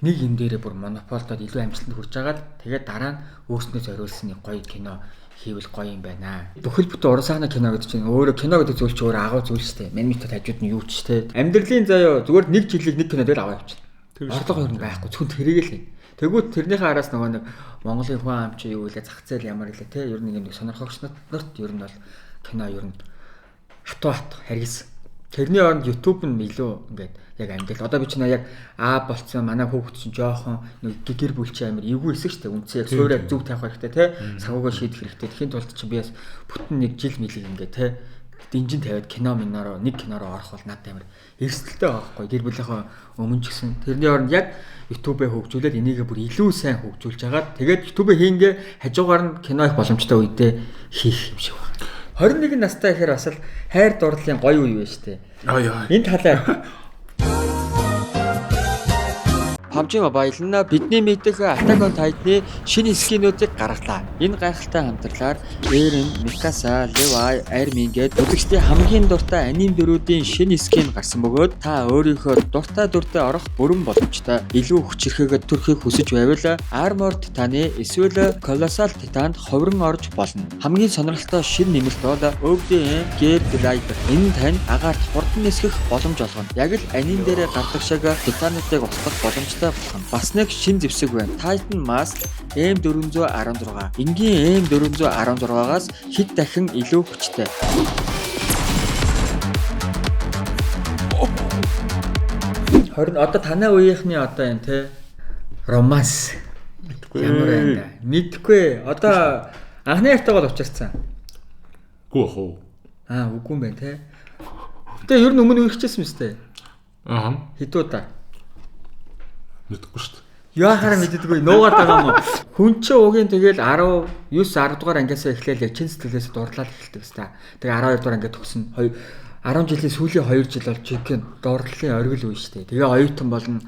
нэг юм дээрээ бүр монополдод илүү амжилтанд хүрч агаад тэгээд дараа нь өөрснөө зориулсан нэг гоё кино хийвэл гоё юм байна. Бүхэл бүтэн уран сайхны кино гэдэг чинь өөрөө кино гэдэг зүйл чинь өөрөө агуу зүйл шүү дээ. Манимитод хажууд нь юу ч те. Амьдралын заяа зүгээр нэг жилийг нэг кино дээр аваа явчихна. Орлого ер нь байхгүй. Зөвхөн тэрийг л хий. Тэгвэл тэрнийхээ араас нөгөө нэг Монголын хүн ам чи юу гэлээ зах зээл ямар гэлээ те. Ер нь нэг сонирхогч нарт ер нь бол кино ер нь хатуу хат харгисан. Тэрний оронд YouTube нь илүү ингээд яг амьдрал. Одоо би чинь яг аа болцсон манай хүүхэд чинь жоохон нэг гэр бүл чинь амар эвгүй хэсэг шүү дээ. Үндсээ яг суурьаа зөв тавих хэрэгтэй те. Санхүүгээ шийдэх хэрэгтэй. Тэхийн тулд чинь би бас бүтэн нэг жил мэлийг ингээд те динжин тавиад кино минороо нэг кинороо орох бол надад амар эрсдэлтэй байгаа байхгүй. Гэр бүлийнхээ өмнө ч гэсэн тэрний оронд яг YouTube-ээ хөгжүүлээд энийгээ бүр илүү сайн хөгжүүлж хагаад тэгээд YouTube-ээ хийнгээ хажуугаар нь кино их боломжтой үедээ хийх юм шиг байна. 21 настай гэхээр бас л хайр дурлалын гоё үе байна шүү дээ. Аа яа. Энэ талаар PUBG Mobile нь бидний мэдэх Attack on Titan-ы шинэ skin-үүдийг гаргалаа. Энэ гайхалтай хамтрлаар Eren, Mikasa, Levi, Armin гээд үзэгчдийн хамгийн дуртай аним дүрүүдийн шинэ skin гарсан бөгөөд та өөрийнхөө дуртай дүрдээ орох бүрэн боломжтой. Илүү хүчирхээгээд төрхийг хүсэж байвал Armored Titan-ы эсвэл Colossal Titan-д ховрон орж болно. Хамгийн сонирхолтой шинэ нэмэлт бол ODM Gear Glider. Энэ нь танд агаарт хурдан нисгэх боломж олгоно. Яг л аним дээрээ гардаг шиг Titan-уудыг устгах боломжтой болох нь. Бас нэг шин зэвсэг байна. Titan Mask M416. Энгийн M416-аас хэд дахин илүү хүчтэй. 20 одоо танай үеийнхний одоо юм те романс мэдгүй ямар байна да? Мэдгүй. Одоо анхны хайртай бол учирсан. Үгүй бах уу? Аа үгүй юм байна те. Тэгээ ер нь өмнө үерхчихсэн юм сте. Аа. Хэдүү удаа? Мэдгүй шүү дээ. Яахаараа мэддэггүй нуугаад байгаа юм уу? Хүн чинь угийн тэгэл 19 10 дугаар ангиасаа эхлээл яг чин сэтгэлээс дурлал эхэлдэг хэвээр. Тэгээ 12 дугаар анги төгснө. 10 жилийн сүүлийн 2 жил бол жинхэнэ дурлалын оргил үе шүү дээ. Тэгээ оюутан болно.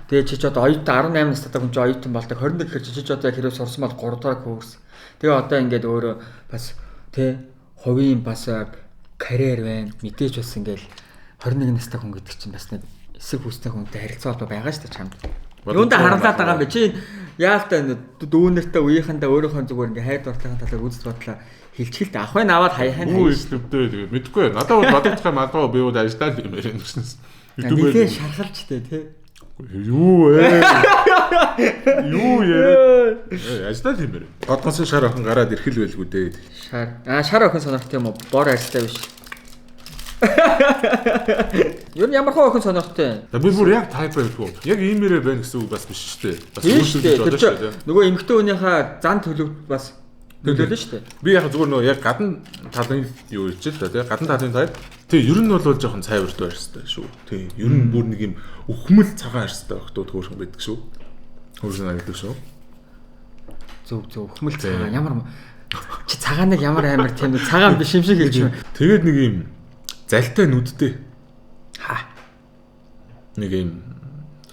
Тэгээ чи ч одоо оюутан 18 настай хүн чи оюутан болдог 21 гэхэр чи ч одоо хэрэг сурсан бол 3 дахь курс. Тэгээ одоо ингээд өөрөө бас тэ хувийн бас карьер байна. Мэдээж бас ингээд 21 настай хүн гэдэг чинь бас нэг эсрэг хүстэй хүнтэй харилцаа холбоо байгаа шүү дээ чамд. Юундаа харамлаад байгаа юм бэ? Чи яалтай дүүнэртэй үеийнхэндээ өөрийнхөө зүгээр ингээ хайр дурлалын талаар үзэл бодлоо хэлчихэл дээ. Ахвай наваад хаяхын хаяа. Үгүй тэгээ мэдгүй. Надад бол бодогдох юм алгаа би бол ажиллаа юм яриа гэсэн. YouTube-ээр шархалч дээ тий. Юу ээ? Юу яриа? Ажиллаа юм яриа. Годгосон шар охин гараад ирэх л байлгүй дээ. Шар. Аа шар охин сонирхт юм уу? Бор арьстай биш. Ер нь ямар хөө охин сонирхтой. Би бүр яг тайп байдгүй. Яг иймээрээ байна гэсэн үг бас биш шүү дээ. Бас өөрчлөгдөж болно шүү дээ. Нөгөө эмэгтэй хүнийхээ зан төлөв бас нөлөөлнө шүү дээ. Би яг зүгээр нөгөө яг гадна талын юу хэлж л да тий. Гадна талын тайп. Тий, ер нь бол жоохон цайвартай арьстай шүү. Тий, ер нь бүр нэг юм өхмөл цагаан арьстай охтууд хөөрхөн байдаг шүү. Хөөрхөн байдаг шүү. Зөв зөв өхмөл цагаан ямар чи цагааныг ямар амар тийм цагаан биш юм шиг хэлж байна. Тэгээд нэг юм залтай нүдтэй. Ха. Нэг юм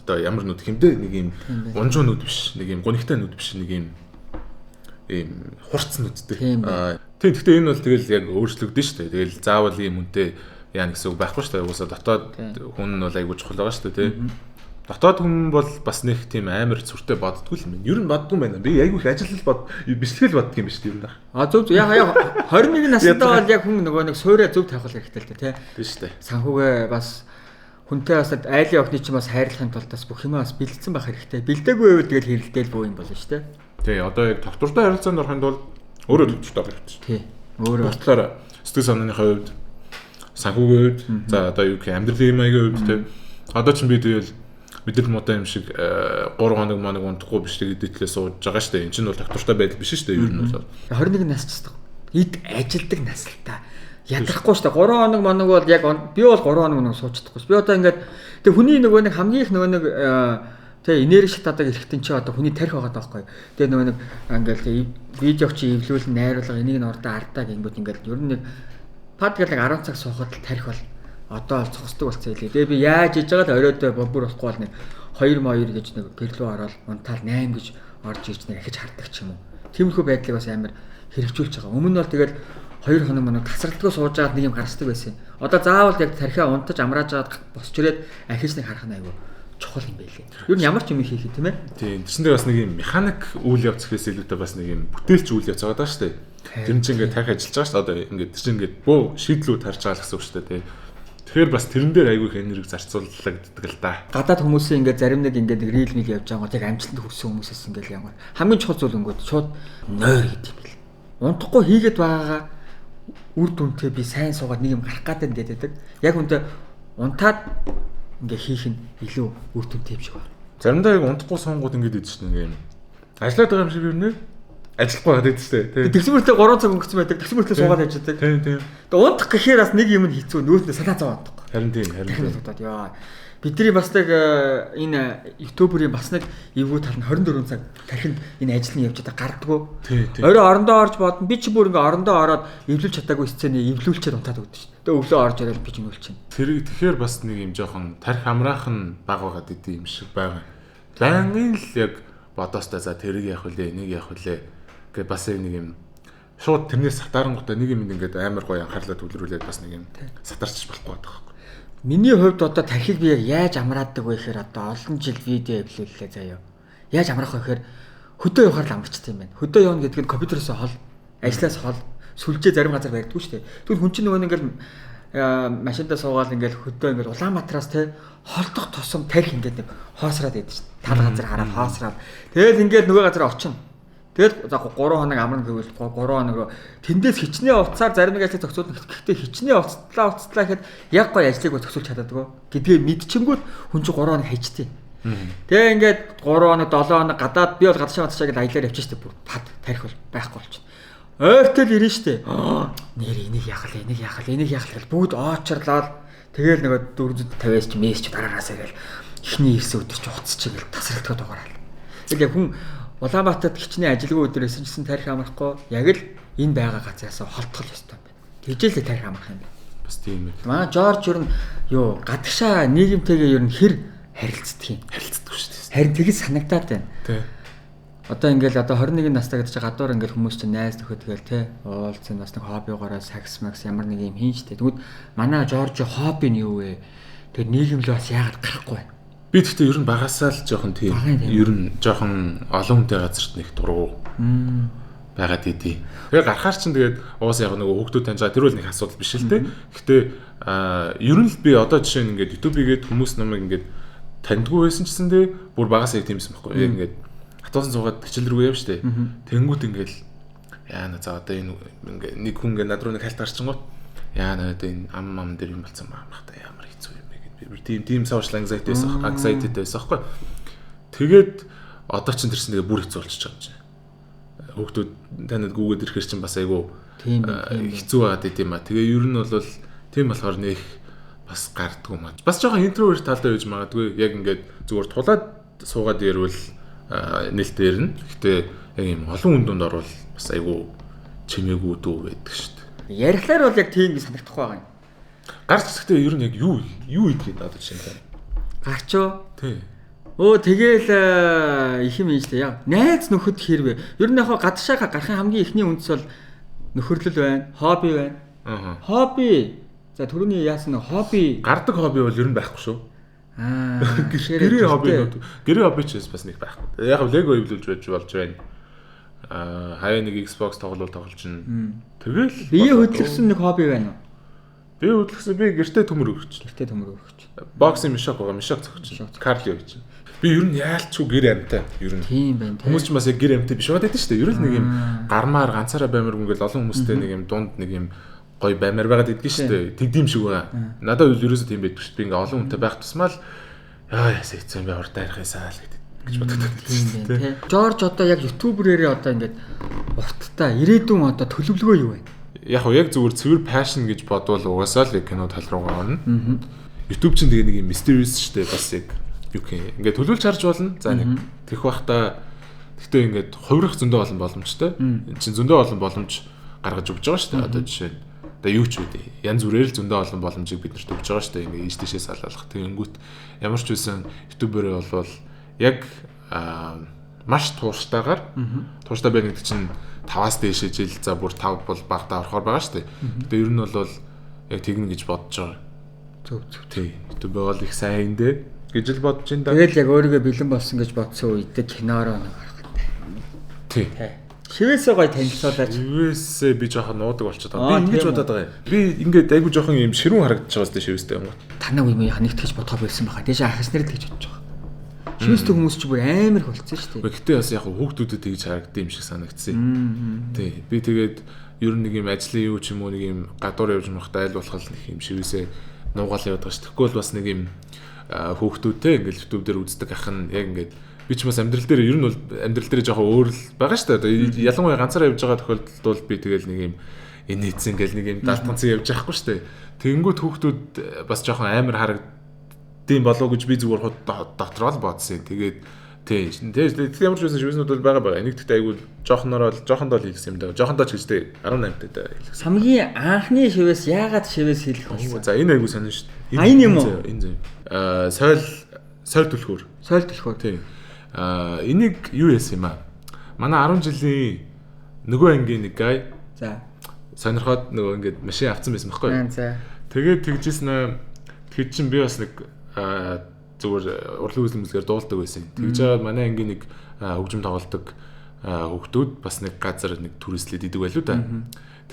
одоо ямар нүд хэмдэ нэг юм унжуу нүд биш, нэг юм гунигтай нүд биш, нэг юм ийм хурц нүдтэй. Аа тийм гэхдээ энэ бол тэгэл яг өөрчлөгдөн шүү дээ. Тэгэл заавал ийм үнтэй яа гэсэн үг байхгүй шүү дээ. Угсаа дотоод хүн нь бол айгүй чухал байгаа шүү дээ, тий. Дотоод хүн бол бас нэг тийм амар сүртэй боддгүй л юм байна. Ер нь боддгүй юм байна. Би айгүй их ажиллал бод бичлэгэл боддөг юм биш үү ер нь. А зөв зөв яг яг 21 настай бол яг хүн нөгөө нэг суурьа зөв тавих хэрэгтэй л дээ, тий. Тийм шүү дээ. Санхүүгээ бас хүнтэй бас айлын охины чинь бас хайрлахын тулд бас бүх юмаа бас бэлдсэн байх хэрэгтэй. Бэлдээгүй байвал тэгэл хэрэлдээл бүү юм болно шүү дээ. Тий, одоо яг тогтвортой харилцаанд орохын тулд өөрөө тогтвортой байх хэрэгтэй. Тий. Өөрөө бүх талаараа сэтгэл санааныхаа хувьд, санхүүгийн хувьд, за одоо юу гэх амьдралын маягийн хувьд тий. Одоо ч би тэгэл мэдрэл муутай юм шиг 3 хоног моног унтахгүй бичлэг эдитлээ сууж байгаа шүү дээ. Энд чинь бол тогтвортой байдал биш шүү дээ. Ер нь бол 21 нас ч гэсэн эд ажилдаг нас л та. Ядрахгүй шүү дээ. 3 хоног моног бол яг би бол 3 хоног моног сууж чадахгүй шүү. Би одоо ингээд тэг хүний нөгөө нэг хамгийн их нөгөө нэг тэг энерги шатаадаг эрхтэн чи одоо хүний тарих байгаа даахгүй. Тэгээ нөгөө нэг ингээд видеог чи эвлүүл найруулга энийг нь ордоо ардаа гингүүд ингээд ер нь нэг пад гэл нэг 10 цаг суухад л тарих бол одоо бол цогцдог болсон хэлээ. Тэгээ би яаж иж байгаа л оройд бүр болохгүй бол нэг 2 2 гэж нэг гэрлүү ороод унтаал 8 гэж орж иж нэг ахиж хардаг ч юм уу. Тиймэрхүү байдлыг бас амар хэрэгжүүлж байгаа. Өмнө нь бол тэгэл 2 хоног моног тасралтгүй сууж байгаад нэг юм гарцдаг байсан. Одоо заавал яг тархиа унтаж амрааж байгаад босч ирээд ахиж нэг харах нь айгүй чухал юм байлээ. Ер нь ямар ч юм хийх тийм ээ. Тийм. Тэрсэн дээр бас нэг юм механик үйл явц гэхээс илүүтэй бас нэг юм бүтээлч үйл явц байгаа даа шүү дээ. Тэр чинь ингээд тарих ажиллаж байгаа шүү дээ. Одоо ингээд тэр чинь ингээд бөө шийдлүүд харж байгаа л гэсэн үг шүү дээ. Тэгэхээр бас тэрэн дээр айгүй их энерги зарцуулагддаг л да. Гадаад хүмүүсийн ингээд зарим нэг ингээд рил мил явж байгаа гол яг амжилтанд хүрсэн хүмүүсээс ингээд ямар хамгийн чухал зүйл өнгөд шууд нойр гэдэг юм бэл. Унтахгүй хийгээд байгаагаа үр дүнтэй би сайн суугаад нэг юм гарах гэдэг гэдэг. Яг үндэ унтаад ингээ хийх нь илүү үр дүнтэй юм шиг байна. Заримдаа яг унтахгүй суунгууд ингээд идэв чинь ингээ юм. Ажиллаад байгаа юм шиг юм нэ. Ажиллахгүй байгаад идэв шүү дээ. Тэгсэн мөртөө 3 цаг өнгөрсөн байдаг. Тэгсэн мөртөө суугаад байж байдаг. Тийм тийм. Тэгээ унтах гэхээр бас нэг юм нь хэцүү. Нөөтнөө санаа зовоо унтахгүй. Харин тийм, харин тийм. Яа. Бидний бас нэг энэ ютуберийн бас нэг эвгүй тал нь 24 цаг тархинд энэ ажил нь явж байгаа гардггүй. Орой орондоо орж бодно. Би чи бүр ингээ орондоо ороод эвлүүлж чадаагүй сцений эвлүүлчихэд унтаад өгдөө шүү. Тэгээ өглөө орж ирэл би ч нүлчин. Тэр тэгэхээр бас нэг юм жоохон тархи амраах нь баг байгаад идэв юм шиг байгаа. Байнгын л яг бодоостой за тэрийг явах үлээ, энийг явах үлээ гэ бас яг нэг юм шууд тэрнээс сатаарангуудаа нэг юм ингээд амар гоё анхаарлаа төвлөрүүлээд бас нэг юм сатарч болохгүй байдаг. Миний хувьд одоо тархийг би яг яаж амраадаг вэ гэхээр одоо олон жил видео эвлүүллээ заяа. Яаж амраах вэ гэхээр хөдөө явахаар л амарчтай юм байна. Хөдөө явна гэдэг нь компьютероос хол, ажлаас хол, сүлжээ зарим газар барьдаггүй шүү дээ. Тэгвэл хүн чинь нөгөө нэг ингээл машиндаа суугаал ингээл хөдөө ингээл Улаанбаатараас те холдох тусам тарих ингээд нэг хоосраад байдаг шүү дээ. Тал газар хараад хоосраад. Тэгэл ингээл нөгөө газар очино. Тэгэл за 3 хоног амарна гэвэл 3 хоног тэндээс хичнээн уцаар зарим нэг ажлыг зохицуулна. Гэхдээ хичнээн уцтлаа гэхэд яг гоё ажлыг зохицуулж чаддаггүй гэдгээ мэдчингүүд хүн чинь 3 хоног хайчтیں۔ Тэгээ ингээд 3 хоног 7 хоног гадаад би бол гадшаа матшаа гэж аялаар явчих штэ бүр пад тарих бол байхгүй болчих. Ойртол ирнэ штэ. Нэр энийг яах вэ? Энийг яах вэ? Энийг яах вэ? Бүгд оочрлоод тэгэл нөгөө 450-аас ч мессеж дараараасаа гэл эхний ирсэн өдөр чи уцчих гэл тасралтгаа дугаараал. Тэгэл яг хүн Улаанбаатарт хичнээн ажилгүй өдөр байсан ч гэсэн тарих амрахгүй яг л энэ байгаа газраас холтгол ёстой юм байна. Тэгжээ л тарих амрах юм байна. Бас тийм ээ. Манай Жорж ер нь юу гадагшаа нийгэмтэйгээ ер нь хэр харилцдаг юм. Харилцдаг шүү дээ. Харин тэгж санагдаад байна. Тий. Одоо ингээл одоо 21 настай гэдэг чинь гадуур ингээл хүмүүс чинь найз нөхөд тэгэл те уулзсан бас нэг хоббигоороо сакс макс ямар нэг юм хийн штэ. Тэгвэл манай Жорж хобби нь юу вэ? Тэгээд нийгэмлээ бас яагаад гарахгүй байна? Би тэгтээ ер нь багасаа л жоохон тийм ер нь жоохон олон хүнтэй газарт нэг дургу байгаад идэв. Тэгээ гарахаар чинь тэгээд уус яг нөгөө хүүхдүүд таньж байгаа тэр бол нэг асуудал биш л те. Гэхдээ ер нь л би одоо жишээ нь ингээд YouTube хийгээд хүмүүс намайг ингээд таньдгүй байсан ч гэсэн те бүр багасаа яг тиймсэн байхгүй. Яг ингээд хатуусан суугаад хичээл рүү явж штэ. Тэнгүүт ингээд яана за одоо энэ ингээд нэг хүн ингээд над руу нэг хальт гарчингууд яана одоо энэ ам ам дээр юм болцсон бах та ямар хэцүү юм бэ гэд би тийм social anxiety байсан anxiety байсан байхгүй. Тэгээд одоо чинь тэрсэн тэгээ бүр хэцүү болчихж байгаа юм чинь. Хүүхдүүд танад гүгээд ирэхэр чинь бас айгүй хэцүү байгаад идэм ба. Тэгээ ер нь бол тийм болохоор нэх бас гардггүй маа. Бас жоохон introvert талтай байж магадгүй. Яг ингээд зүгээр тулаад суугаад ярил нээлттэй ярина. Гэхдээ яг юм олон хүн дунд орвол бас айгүй чимээгүй дүү байдаг шүү дээ. Ярихлаар бол яг тийм санагдахгүй байгаа юм. Гарч гэхдээ ер нь яг юу идэх юм одоо жишээ нь. Гарч уу? Тий. Өө тэгэл их юм ийж лээ. Найз нөхөд хэрвээ. Ер нь яг гадшаа гарахын хамгийн эхний үндэс бол нөхөрлөл байна, хобби байна. Аа. Хобби. За түрүүний яасан нь хобби. Гардаг хобби бол ер нь байхгүй шүү. Аа. Гэрээ хобби. Гэрээ хобби ч бас нэг байхгүй. Яг Lego эвлүүлж байж болж байна. Аа, хаяа нэг Xbox тоглол тоглож чинь. Тэгэл бие хөдлөсөн нэг хобби байна уу? Би хөдлөсөн би гэртээ төмөр өргөч. Гэртээ төмөр өргөч. Боксing мишок байгаа, мишок зөгч. Кардио гэж. Би ер нь яалчгүй гэр амьтай. Ер нь. Тийм байна. Хүмүүс ч бас яг гэр амьтай биш байгаад байдаг шүү дээ. Ер нь нэг юм гармаар ганцаараа баймар ингээл олон хүмүүстэй нэг юм дунд нэг юм гоё баймар байгаад идэгэн шүү дээ. Тэгдэм шиг байгаа. Надад бол ерөөсөө тийм байдаг шүү дээ. Би ингээ олон хүнтэй байх тусмаа л яа ясаа хэцүү юм бэ урдаа ярихсаа л гэдэг гэж бодогдод байдаг шүү дээ. Жорж одоо яг ютуберээрээ одоо ингээд урттай ирээдүйн одоо төлөвлөгөө юу вэ? Яг яг зүгээр цэвэр passion гэж бодвол угаасаа л кино тал руугаа орно. YouTube чинь тэгээ нэг юм mysterious шүү дээ бас яг юу гэх юм. Ингээд төлөвлөж харж болно. За нэг тэрх бахта гэхдээ ингээд хувирах зөндөө олон боломжтой. Энд чинь зөндөө олон боломж гаргаж өгч байгаа шүү дээ. Одоо жишээ нь одоо юу ч үгүй. Янз бүрээр л зөндөө олон боломжийг бид нарт өгч байгаа шүү дээ. Ингээд ийш тийшээ салаалах. Тэгэнгүүт ямар ч үсэн ютуберээ болвол яг маш туурштайгаар туурштай байна гэдэг чинь 5-аас дээшээ жил за бүр 5 бол багтаа орохоор байгаа шүү дээ. Гэтэ ер нь бол яг тэгнэ гэж бодож байгаа. Зөв зөв. Тий. YouTube бол их сайн юм дээ гэж л бодож байна да. Тэгэл яг өөрийгөө бэлэн болсон гэж бодсон үедээ кинороо нэг гарах гэдэг. Тий. Шивээсээ гоё танилцуулаач. Шивээсээ би жоохон нуудаг болчиход байгаа. Би ингэж бодоод байгаа юм. Би ингээд айгу жоохон юм ширүүн харагдаж байгаа сте шивээстэй юм. Танаа үе мөн нэг тэгж бодохоо болсон байхаа. Тэш ахас нэр тэгж бодож байгаа. Шивээстэй хүмүүс чи бүр амар их болцсон шүү дээ. Гэтэ бас яг хүүхдүүдэд тэгж харагдсан юм шиг санагдсан. Тий. Би тэгээд ер нь нэг юм ажлын юу ч юм уу нэг юм гадуур явж махтай айл болох нэг юм шивээсээ нуугаал яваад байгаа ш. Тэгэхгүй бол бас нэг юм хүүхдүүдтэй ингээл YouTube дээр үздэг ах нь яг ингээд би ч бас амьдрал дээр ер нь бол амьдрал дээр жоохон өөр л байгаа шүү дээ. Одоо ялангуяа ганцаараа явж байгаа тохиолдолд бол би тэгэл нэг юм энэ хийцэн ингээл нэг юм далтганцсан явж байхгүй шүү дээ. Тэгэнгүүт хүүхдүүд бас жоохон амар харагдсан болов гэж би зүгээр дотроо л бодсон. Тэгээд тий. Тэгээд ямар ч байсан шивэснүүд бол байгаа. Энийг тэгтээ айгүй жоохнороо жоохондоо л хийлгэсэн юм даа. Жоохондоо ч гэж дээ 18 таа хийлгэсэн. Хамгийн анхны шивээс яагаад шивээс хийлгэх болсон? За энэ айгүй сонин шүү дээ. Энэ юм уу? Энэ зөө. Сойл түлхүүр. Сойл түлхүүр. Тий. Энийг юу яасан юм аа? Манай 10 жилийн нөгөө ангийн нэг гай. За. Сонирхоод нөгөө ингээд машин авцсан байсан байхгүй юу? За. Тэгээд тэгжсэн аа. Тэгэхэд чинь би бас нэг зүгээр урлаг үзлэмжлэгээр дуулдаг байсан. Тэгж жагаад манай ангийн нэг хөгжим тоглолдог хүүхдүүд бас нэг газар нэг түрээслээд идэг байлуу да.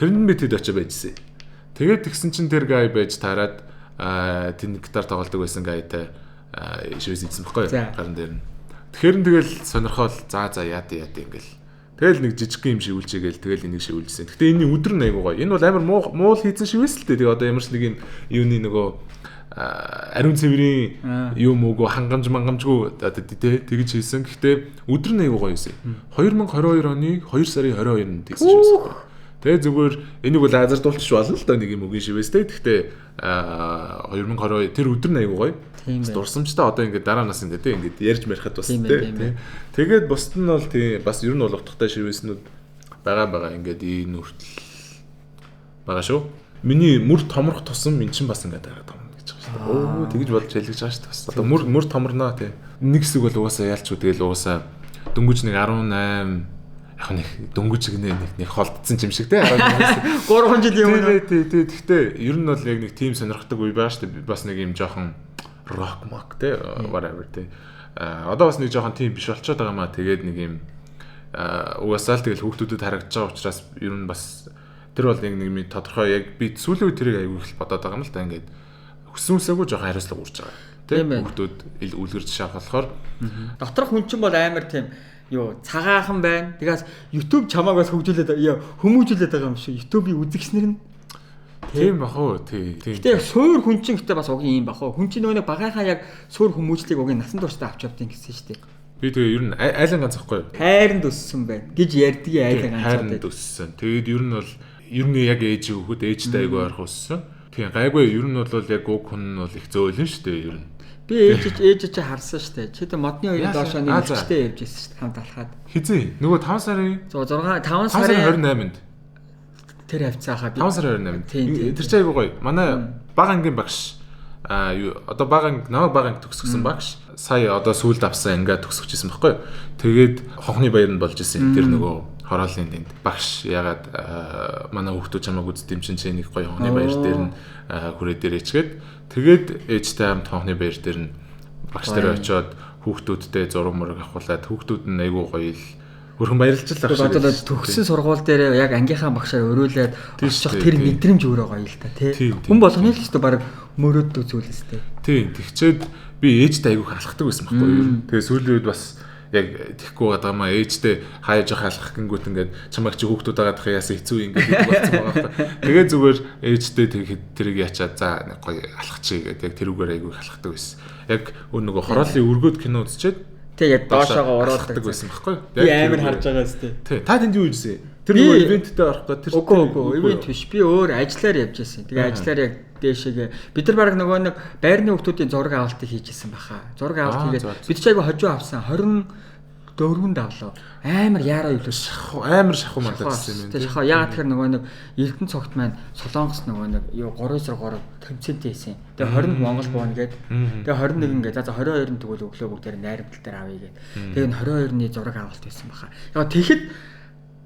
Тэрэнд би тэд очиж байжсэн. Тэгээд тэгсэн чинь тэр гай байж таарад тэнд гитар тоглолдог байсан гайтай шивээс идсэн байхгүй юу? Гаран дээр нь. Тэгэхээр нь тэгэл сонирхол за яа дэ ингээл. Тэгэл нэг жижиг юм шивүүлжээгээл тэгэл энийг шивүүлжсэн. Гэтэ энэний өдөр нь айгуу гоё. Энэ бол амар муул хийцэн шивээс л дээ. Тэгээ одоо ямар ч нэг юм юуны нөгөө ариун цэврийн юм үгүй хангамж мангамжгүй одоо тэгж хийсэн. Гэхдээ өдөр нь айгуу гоё байсан. 2022 оны 2 сарын 22-нд хийсэн шивээс. Тэгээ зүгээр энийг бол азардуулчих болно л доо нэг юм үгийн шивээс те. Гэхдээ 2022 тэр өдөр нь айгуу гоё. Дурсамжтай одоо ингээд дараа нас ингээд те ингээд ярьж марихад бас те. Тэгээд бусд нь бол тий бас ер нь бол утгатай шивээснүүд байгаа ингээд энэ хүртэл байгаа шүү. Миний мөр томрох тусам эн чинь бас ингээд байгаа том гэж байгаа Өө тэгж болж хэлгэж байгаа шүү дээ бас. Одоо мөр томорноо тий. Нэг хэсэг бол угаасаа ялч үү тэгэл угаасаа дөнгөж нэг 18 яг нэг дөнгөж гинэ нэг холдсон юм шиг тий 3 жилийн өмнө. Тий тий. Гэхдээ ер нь бол яг нэг тийм сонирхдаг үе байгаа шүү дээ. Бас нэг юм жоохон рок мок тий whatever тий. Одоо бас нэг жоохон тийм биш болчиход байгаа маа. Тэгээд нэг юм угаасаа л тэгэл хүүхдүүдэд харагдаж байгаа учраас ер нь бас тэр бол нэг нэг тодорхой яг би сүүлийн үед тэрийг аягүй их бодоод байгаа юм л да ингээд хүссэн үсээгүй жоохон хариуцлага үүрч байгаа. Тийм хүүхдүүд үлгэр жишээ авах болохоор доторх хүн чинь бол амар тийм юу цагаахан байна. Тэгээс YouTube чамааг бас хөгжүүлээд хүмүүжүүлээд байгаа юм шиг. YouTube-ийн үзэгчнэр нь тийм бах уу тий. Гэтэ суур хүн чинь гэтэ бас угийн юм бах уу. Хүн чинь нөгөө нэг багийнхаа яг суур хүмүүжлийг угийн насан туршдаа авч явдیں гэсэн шүү дээ. Би тэгээ ер нь айлын ганц ахгүй юу? Хайранд өссөн байна гэж ярьдгийн айлын ганц. Хайранд өссөн. Тэгээд ер нь бол ер нь яг ээжийг өгөхөд ээжтэй айгүй ойрхон өссөн. Тийм гайгүй ер нь бол яг уг хүн нь бол их зөөлөн шүү дээ ер нь. Би ээж чи харсан шүү дээ. Чи тэ модны хоёрын доошоо нэг ихтэй явж ирсэн шүү дээ хамт алхаад. Хизээ нөгөө 5 сарын 6 5 сарын 28-нд тэр хавцаахаа 5 сарын 28-нд. Тэр чи айгүй гоё. Манай бага ангийн багш юу одоо бага анги намайг бага анги төгсгсөн багш сая одоо сүүлд авсан ангиа төгсөж исэн байхгүй юу. Тэгээд хонхны баяр нь болж исэн. Тэр нөгөө хорооллын тэнд багш ягаад манай хүүхдүүд чамайг үздэг юм чинь чи нэг гоё хонхны баяр дээр нь хүрээ дээр ичгээд тэгээд ээжтэй хамт хонхны баяр дээр нь багш дээр очиод хүүхдүүдтэй зураг мураг авахулаад хүүхдүүд нь айгүй гоё л хөрхөн баярлж л байх. Одоо төгссөн сургууль дээр яг ангийнхаа багшаар өрөөлээд очих тэр мэдрэмж өөрөө гоё л та тий. Хүн болгоны л өстө баг мөрөөддөг зүйл өстэй. Тий. Тэгчээд би ээжтэй айгүйх алхдаг байсан байхгүй юу. Тэгээ сүүлийн үед бас яг тэхгүй байгаа маа ээжтэй хаяж алхах гингүүт ингээд чамайг чи хүүхдүүд агаадах яасан хэцүү ингээд гэдэг болсон байгаа байхгүй. Тэгээ зүгээр ээжтэй тэрийг ячаад за нэг гоё алхачих гэдэг яг тэрүүгээр айгүйх алхдаг байсан. Яг нөгөө хорооллын өргөд кино үзчихэд тэг яг доошоогоо уруулдаг байсан байхгүй. Би амар харж байгаа өстэй. Тий. Та тэнд юу хийжсэн? Тэр нөгөө ивенттэй орох гээд тэр Үгүй ивент биш. Би өөр ажиллаар явж байсан. Тэгээ ажиллаар яг дээшээгээ бид нар баг нөгөө нэг байрны хүмүүсийн зураг авалтыг хийжсэн баха. Зураг авалт хийгээд бид ч айгу хожуу авсан 24-нд авлаа. Амар яараа юу шахуу амар шахуу мандагдсан юм байна. Шахуу яагаад тэгэхээр нөгөө нэг Эрдэнэ цогт маань Солонгос нөгөө нэг юу 3-3 тэмцээнтэй байсан. Тэгээ 20-нд Монгол бууна гээд. Тэгээ 21 ингээд за 22-нд тэгвэл өглөө бүгдээр найрамдал дээр авъя гээд. Тэгээ энэ 22-ны зураг авалт байсан баха. Яг тэгэхэд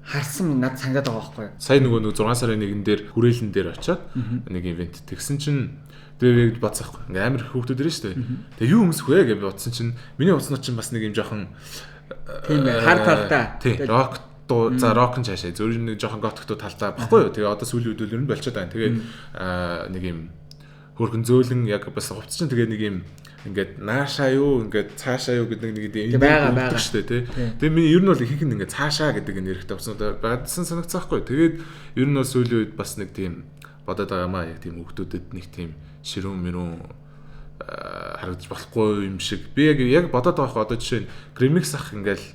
харсан над санагдаад байгаа байхгүй юу? Сая нөгөө 6 сарын 1-н дээр хүрээлэн дээр очиод нэг ивент тэгсэн чинь тэгээ яг бодсохгүй. Ингээ амар их хүүхдүүд ирнэ шүү дээ. Тэгээ юу өмсөх вэ гэж бодсон чинь миний утаснууд чинь бас нэг юм жоохон тийм байх хар талдаа. Тийм рок дуу за рок нь цаашаа зөв нэг жоохон готиктуу талдаа баггүй юу. Тэгээ одоо сүүлийн үед ер нь болчиход байна. Тэгээд нэг юм хөрхөн зөөлөн яг бас хувцас чинь тэгээ нэг юм ингээд наашаа юу ингээд цаашаа юу гэдэг нэг юм байгаа шүү дээ тий. Тэгээ миний ер нь бол ихэнх нь ингээд цаашаа гэдэг энэ хэрэгтэй хувцснууд байгаадсан санагцсан байхгүй. Тэгээд ер нь бол сүүлийн үед бас нэг тийм бодоод байгаа маа яг тийм хүүхдүүдэд нэг тийм ширүүн мөрүүн харагдаж болохгүй юм шиг. Би яг бодоод байгаа хөө одоо жишээ нь Grimix ах ингээл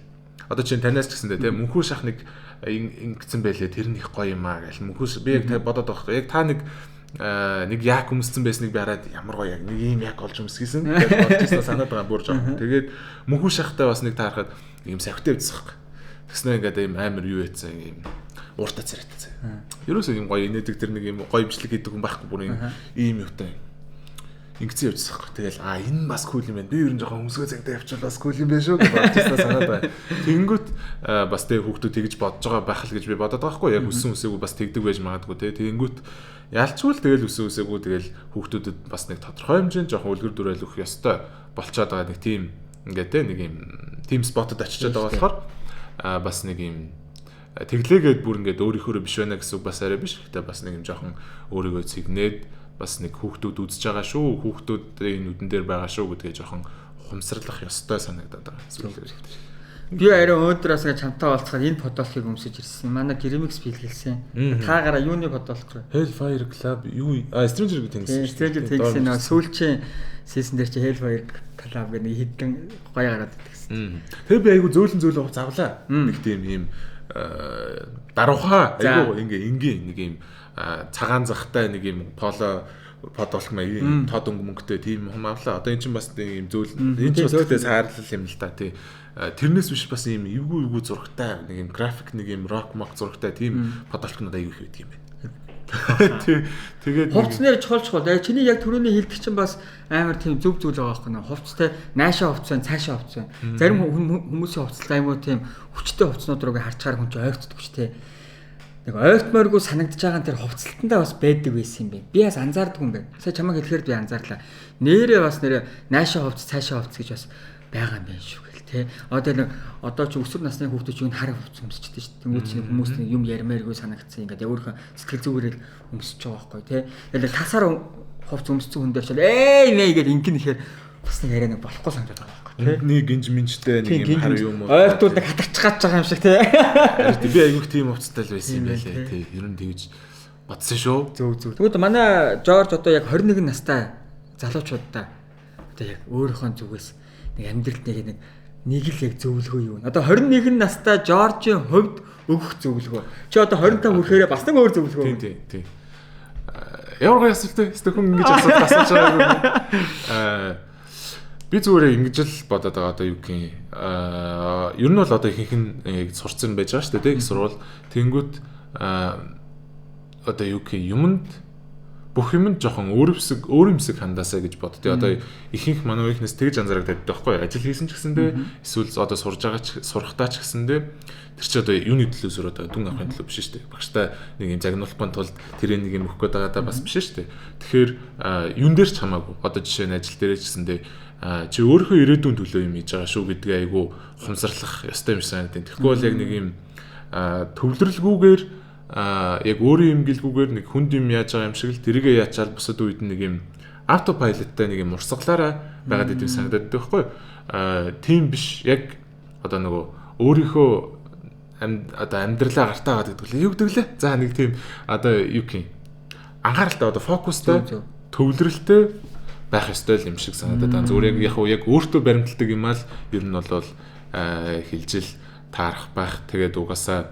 одоо чинь танаас ч гэсэндээ тийм мөнхүү шах нэг ингэсэн байлээ тэр нь их гоё юм аа гэл мөнхүү би яг бодоод байгаа хөө яг та нэг яг өмссөн байсныг би хараад ямар гоё яг нэг ийм яг олж өмсгийсэн гэж бодож ирсэн санаад байгаа бүр жоо. Тэгээд мөнхүү шахтай бас нэг таарахад ийм савхтай явчихсан хэрэг. Тэгснэ ингээд ийм амар юу яцсан ийм ууртаа царайтай. Ерөөсөө ийм гоё инээдэг тэр нэг ийм гоё бичлэг хийдэг хүн байхгүй бүр ийм юутай. Ингэсэн явчихсан хэрэг. Тэгэл энэ бас кул юм байна. Би ер нь жоохон өмсгөө цагтаа явчихвал бас кул юм байна шүү гэж бодож ирсэн санаад байна. Тэнгүүт бас тэг хүүхдүүд тэгж бодож байгаа байх л гэж би бодоод байгаа хгүй. Яг өссөн үсээгүй бас тэгдэг байж магадгүй те. Тэнгүүт ялчгүй л тэгэл өссөн үсээгүй тэгэл хүүхдүүдэд бас нэг тодорхой хэмжээнд жоохон үлгэр дуурайл өгөх ёстой болцоод байгаа нэг тийм ингээд те нэг юм тим спотод очичоод байгаа болохоор бас нэг юм тэглээгээд бүр ингээд өөрийнхөөрөө биш байна гэсэн үг бас арай биш. Гэтэ бас нэг юм жоохон өөрийгөө цэгнээд бас нэг хүүхдүүд үзэж байгаа шүү, хүүхдүүдийн нүдэн дээр байгаа шүү гэдгээ жоохон ухамсарлах ёстой санагдаад байгаа. Зүйлээр. Би арай өнөөдрөөс ингэ чамтай уулзахад энэ подолкийг өмсөж ирсэн. Манай Grimix бэлгэлсэн. Та гараа юуны подолк вэ? Hellfire Club юу? Stranger Things. Stranger Things-ийн нөгөө сүүлчийн season дээр чи Hellfire Club гэх нэг хідэн гоё гараад идэгсэн. Тэгээ би айгу зөөлөн зөөлөн хувц авлаа. Нэг тийм юм даруухай айгу ингээ энгийн нэг юм цагаан захтай нэг юм поло подолк маяг тод өнгө мөнгөтэй тийм юм авлаа. Одоо эн чинь бас нэг юм зөөл энэ чинь бас тэгтээ саарлал юм л та тий. Тэрнээс биш бас юм эвгүй эвгүй зурагтай нэг юм график нэг юм рок мок зурагтай тийм подолкнууд аягүй их байдаг юм байна. Тий. Тэгээд хувцснэр чухал чухал. Яг чиний яг түрүүний хэлдэг чинь бас амар тийм зөв зүйл байгаа байхгүй нэ. Хувцтай наашаа хувцс байна, цаашаа хувцс байна. Зарим хүмүүсийн хувцас аймуу тийм хүчтэй хувцснууд руугаа харчгаар хүн чинь ойртдог ч тий. Нэг ойртмооргүй санагдаж байгаа нь тэр хувцлалтандаа бас байдаг байсан юм бэ. Би бас анзаардаг юм байна. Сая чамайг хэлэхээр би анзаарлаа. Нэрээ бас нэрээ наашаа хувцс, цаашаа хувцс гэж бас байгаа юм байна шүү гэл тий. Одоо нэг одоо чи өсвөр насны хүүхдүүд чинь хар хувцс өмсчихдээ шүү. Тэнгүүд чинь хүмүүс нэг юм ярмааргүй санагдсан ингээд өөрийнхөө сэтгэл зүгээрээ өмсөж байгаа байхгүй тий. Тэгэл тасаар хувцс өмссөн хүн дээр ч ээ мэй гэл ингэн ихээр бас нэг яриа нэг болохгүй санагдаад байгаа байхгүй тий. Нэг гинж минжтэй нэг юм хар юм уу. Ойртуул нэг хатарч гаж байгаа юм шиг тий. Би айгүйх тийм хувцастай л байсан юм байлээ тий. Ер нь тэгж бодсон шүү. Зөв зөв. Тэгвэл манай Жорж одоо яг 21 настай залуучуудаа одоо яг өөрийнхөө зүгээс нэг амьдралд нэг л яг зөвлөгөө юу вэ? Одоо 21 настай Жоржийн хувьд өгөх зөвлөгөө. Чи одоо 25 хүрэхээрээ бас нэг өөр зөвлөгөө. Тийм тийм тийм. Ямар гоё асуулт вэ? Хүн ингэж асуулт асууж байгаагүй. Би зүгээр ингэж л бодоод байгаа одоо юу гэх юм. Ер нь бол одоо ихэнх нь яг сурцсан байж байгаа шүү дээ, их сурвал. Тэнгүүт одоо юу гэх юм юмд бүх юмд жоохон өөрөмсөг хандаасаа гэж боддөө. Одоо ихэнх манай үеийнхнээс тэгж анзаардаг байхгүй. Ажил хийсэн ч гэсэндээ эсвэл одоо сурж байгаа ч сурахтаа ч гэсэндээ тэр чи одоо юуны төлөө сураад байгаа дүн авахын төлөө биш шүү дээ. Багштай нэг юм загнуулахгүй тулд тэрээ нэг юм өгөх гээд байгаа даа бас биш шүү дээ. Тэгэхээр юун дээр ч хамаагүй. Одоо жишээ нь ажил дээрээ ч гэсэндээ чи өөрийнхөө ирээдүйн төлөө юм хийж байгаа шүү гэдгээ айгүй ухамсарлах ёстой юм шиг санагдав. Тэгэхгүй бол яг нэг юм төвлөрлгүүгээр яг өөрийн юм гэлгүүгээр нэг хүнд юм яаж байгаа юм шиг л тэрийгэ яачаал бусад үед нэг юм автопайлоттай нэг юм урсгалаараа байгаад идэв санагдаад байдаг байхгүй. Тийм биш. Яг одоо нөгөө өөрийнхөө одоо амьдралаа гартаа аваад гэдэг лээ. Юу гэдэг лээ? За нэг тийм одоо юу гэх юм анхааралтай одоо фокустай төвлөрөлтэй байх ёстой л юм шиг санагдаад байгаа. Зүгээр яг өөртөө баримталдаг юм аа л ер нь бол хилжил таарах байх. Тэгээд угаасаа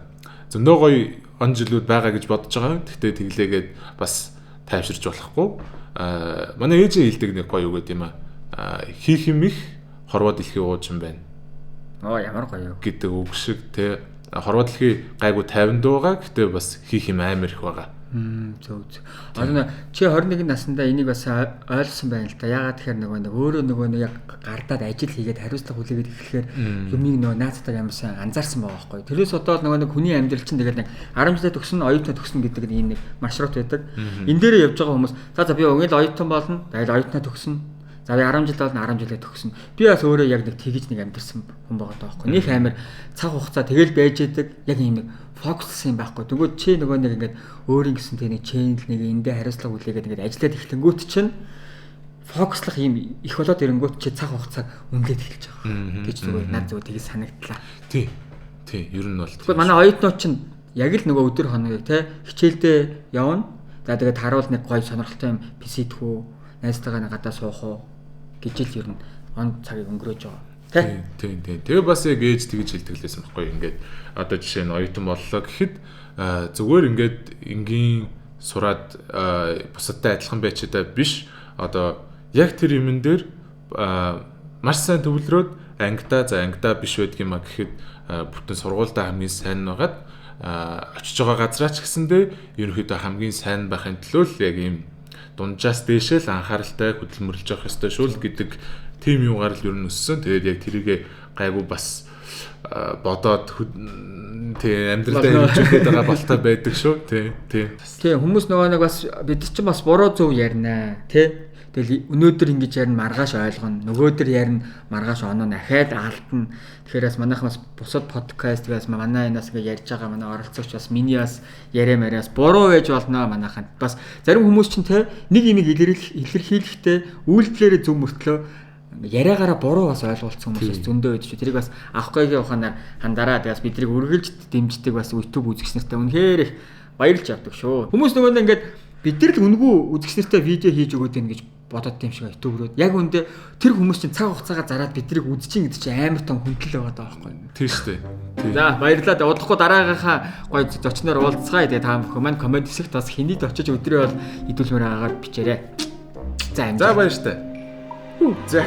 зөндөө гоё он жилүүд байгаа гэж бодож байгаа. Гэхдээ тэглээгээд бас тайвширч болохгүй. Манай ээжээ хэлдэг нэг гоё үг гэдэг юм аа. Хийх юм их хорвоо дэлхий ууж юм байна. Оо ямар гоё гэдэг үг шиг те. Хорвоо дэлхий гайгүй 50 дуугаа. Гэхдээ бас хийх юм амар их байгаа. Зөв зөв. Одоо чи 21 наснда энийг бас ойлгосон байна л да. Ягаад тэгэхээр нөгөө нэг өөрөө нөгөө нэг яг гардаад ажил хийгээд хариуцлага хүлээгээд эхлэхээр юмыг нөгөө наацтайг ямар сайн анзаарсан байгаа байхгүй. Тэрээс одоо нөгөө нэг хүний амьдрал чинь тэгэл нэг 10 жилээ төгснө, оюутан төгснө гэдэг нэг юм нэг маршрут байдаг. Энэ дээрээ явж байгаа хүмүүс за би уг нь л оюутан болно. Тэгэл оюутнаа төгснө. За би 10 жил болно, 10 жилээ төгснө. Би бас өөрөө яг нэг тэгж нэг амьдэрсэн хүн байгаа даа байхгүй. Них амар цаг хугацаа тэгэл байж идэг. Яг юм нэг фокуслсан юм байхгүй. Тэгвэл чи нөгөө нэг ингээд өөрийн гэсэн тэ нэг ченэл нэг эндээ хариуцлага хүлээгээд ингээд ажиллаад эхлэнгүүт чинь фокуслах юм их болоод ирэнгүүт чи цаг хугацааг үнэлээд эхэлж байгаа гэж зүгээр над зүгээр тгий санагдлаа. Тий. Тий, ер нь бол. Тэгвэл манай оюутнууд чинь яг л нөгөө өдөр хоногийг те хичээлдээ явна. За тэгээд харуул нэг гоё сонирхолтой юм PC дэх үү, найзтайгаа нэг гадаа суух уу гэж л ер нь он цагийг өнгөрөөж байгаа. Тий, тий, тий. Тэгээ бас яг ээж тэгж хэлдэг лээсэн байхгүй ингээд одоо жишээ нь оюутан боллоо гэхэд зүгээр ингээд энгийн сураад бусадтай адилхан байчдаа биш. Одоо яг тэр юмн дээр маш сайн төвлөрөөд ангидаа за ангидаа биш байдгийм а гэхэд бүтэн сургуультай хамгийн сайн байгаад очиж байгаа газраа ч гэсэндээ ерөнхийдөө хамгийн сайн байхын төлөө л яг ийм дунджаас дээшээ л анхааралтай хөдөлмөрлөж явах ёстой шүү л гэдэг тийм юугаар л ер нь өссөн. Тэгээд яг тэрийгэ гайгүй бас бодоод тий амьдралдаа хэрэгжүүлээд байгаа болтой байдаг шүү. Тий, тий. Тий, хүмүүс нөгөө нэг бас бид чинь бас буруу зөв ярина тий. Тэгэл өнөөдөр ингэж ярина маргааш ойлгоно. Нөгөөдөр ярина маргааш оноо дахиад алдна. Тэгэхээр бас манайхан бас бусад подкаст бас манай энэс ингэ ярьж байгаа манай оролцогч бас миний бас яриа мариас буруу байж болно манайхан. Бас зарим хүмүүс чинь те нэг юмыг илэрхийлэхдээ үйлдэлээрээ зөв мөртлөө яриагаараа буруу бас ойлголцсон хүмүүс бас зөндөө байдаг шүү. Тэрийг бас авахгүйгийн ухаанаар хандараа тэгээс бидрийг үргэлж дэмждэг бас YouTube үзэгч нартай үнэхээр их баярлж явдаг шүү. Хүмүүс нөгөө нэг ингээд бид нар л үнгүй үзэгч нартай видео хийж өгөөд байна гэж бодоод тийм шиг YouTube руу. Яг үндэ тэр хүмүүс чинь цаг хугацаагаа зараад бидрийг үзэж ин гэдэг чинь амар том хүндлэл байгаа даа байхгүй. Тийм шүү дээ. За баярлалаа. Удахгүй дараагийнхаа гоё зочноор уулзцгаая. Тэгээ та бүхэн маань коммент хэсэгт бас хэнийг очиж өдрөө бол хэдүүлмээр байгаагаар бичээрэй. За баяртай. За.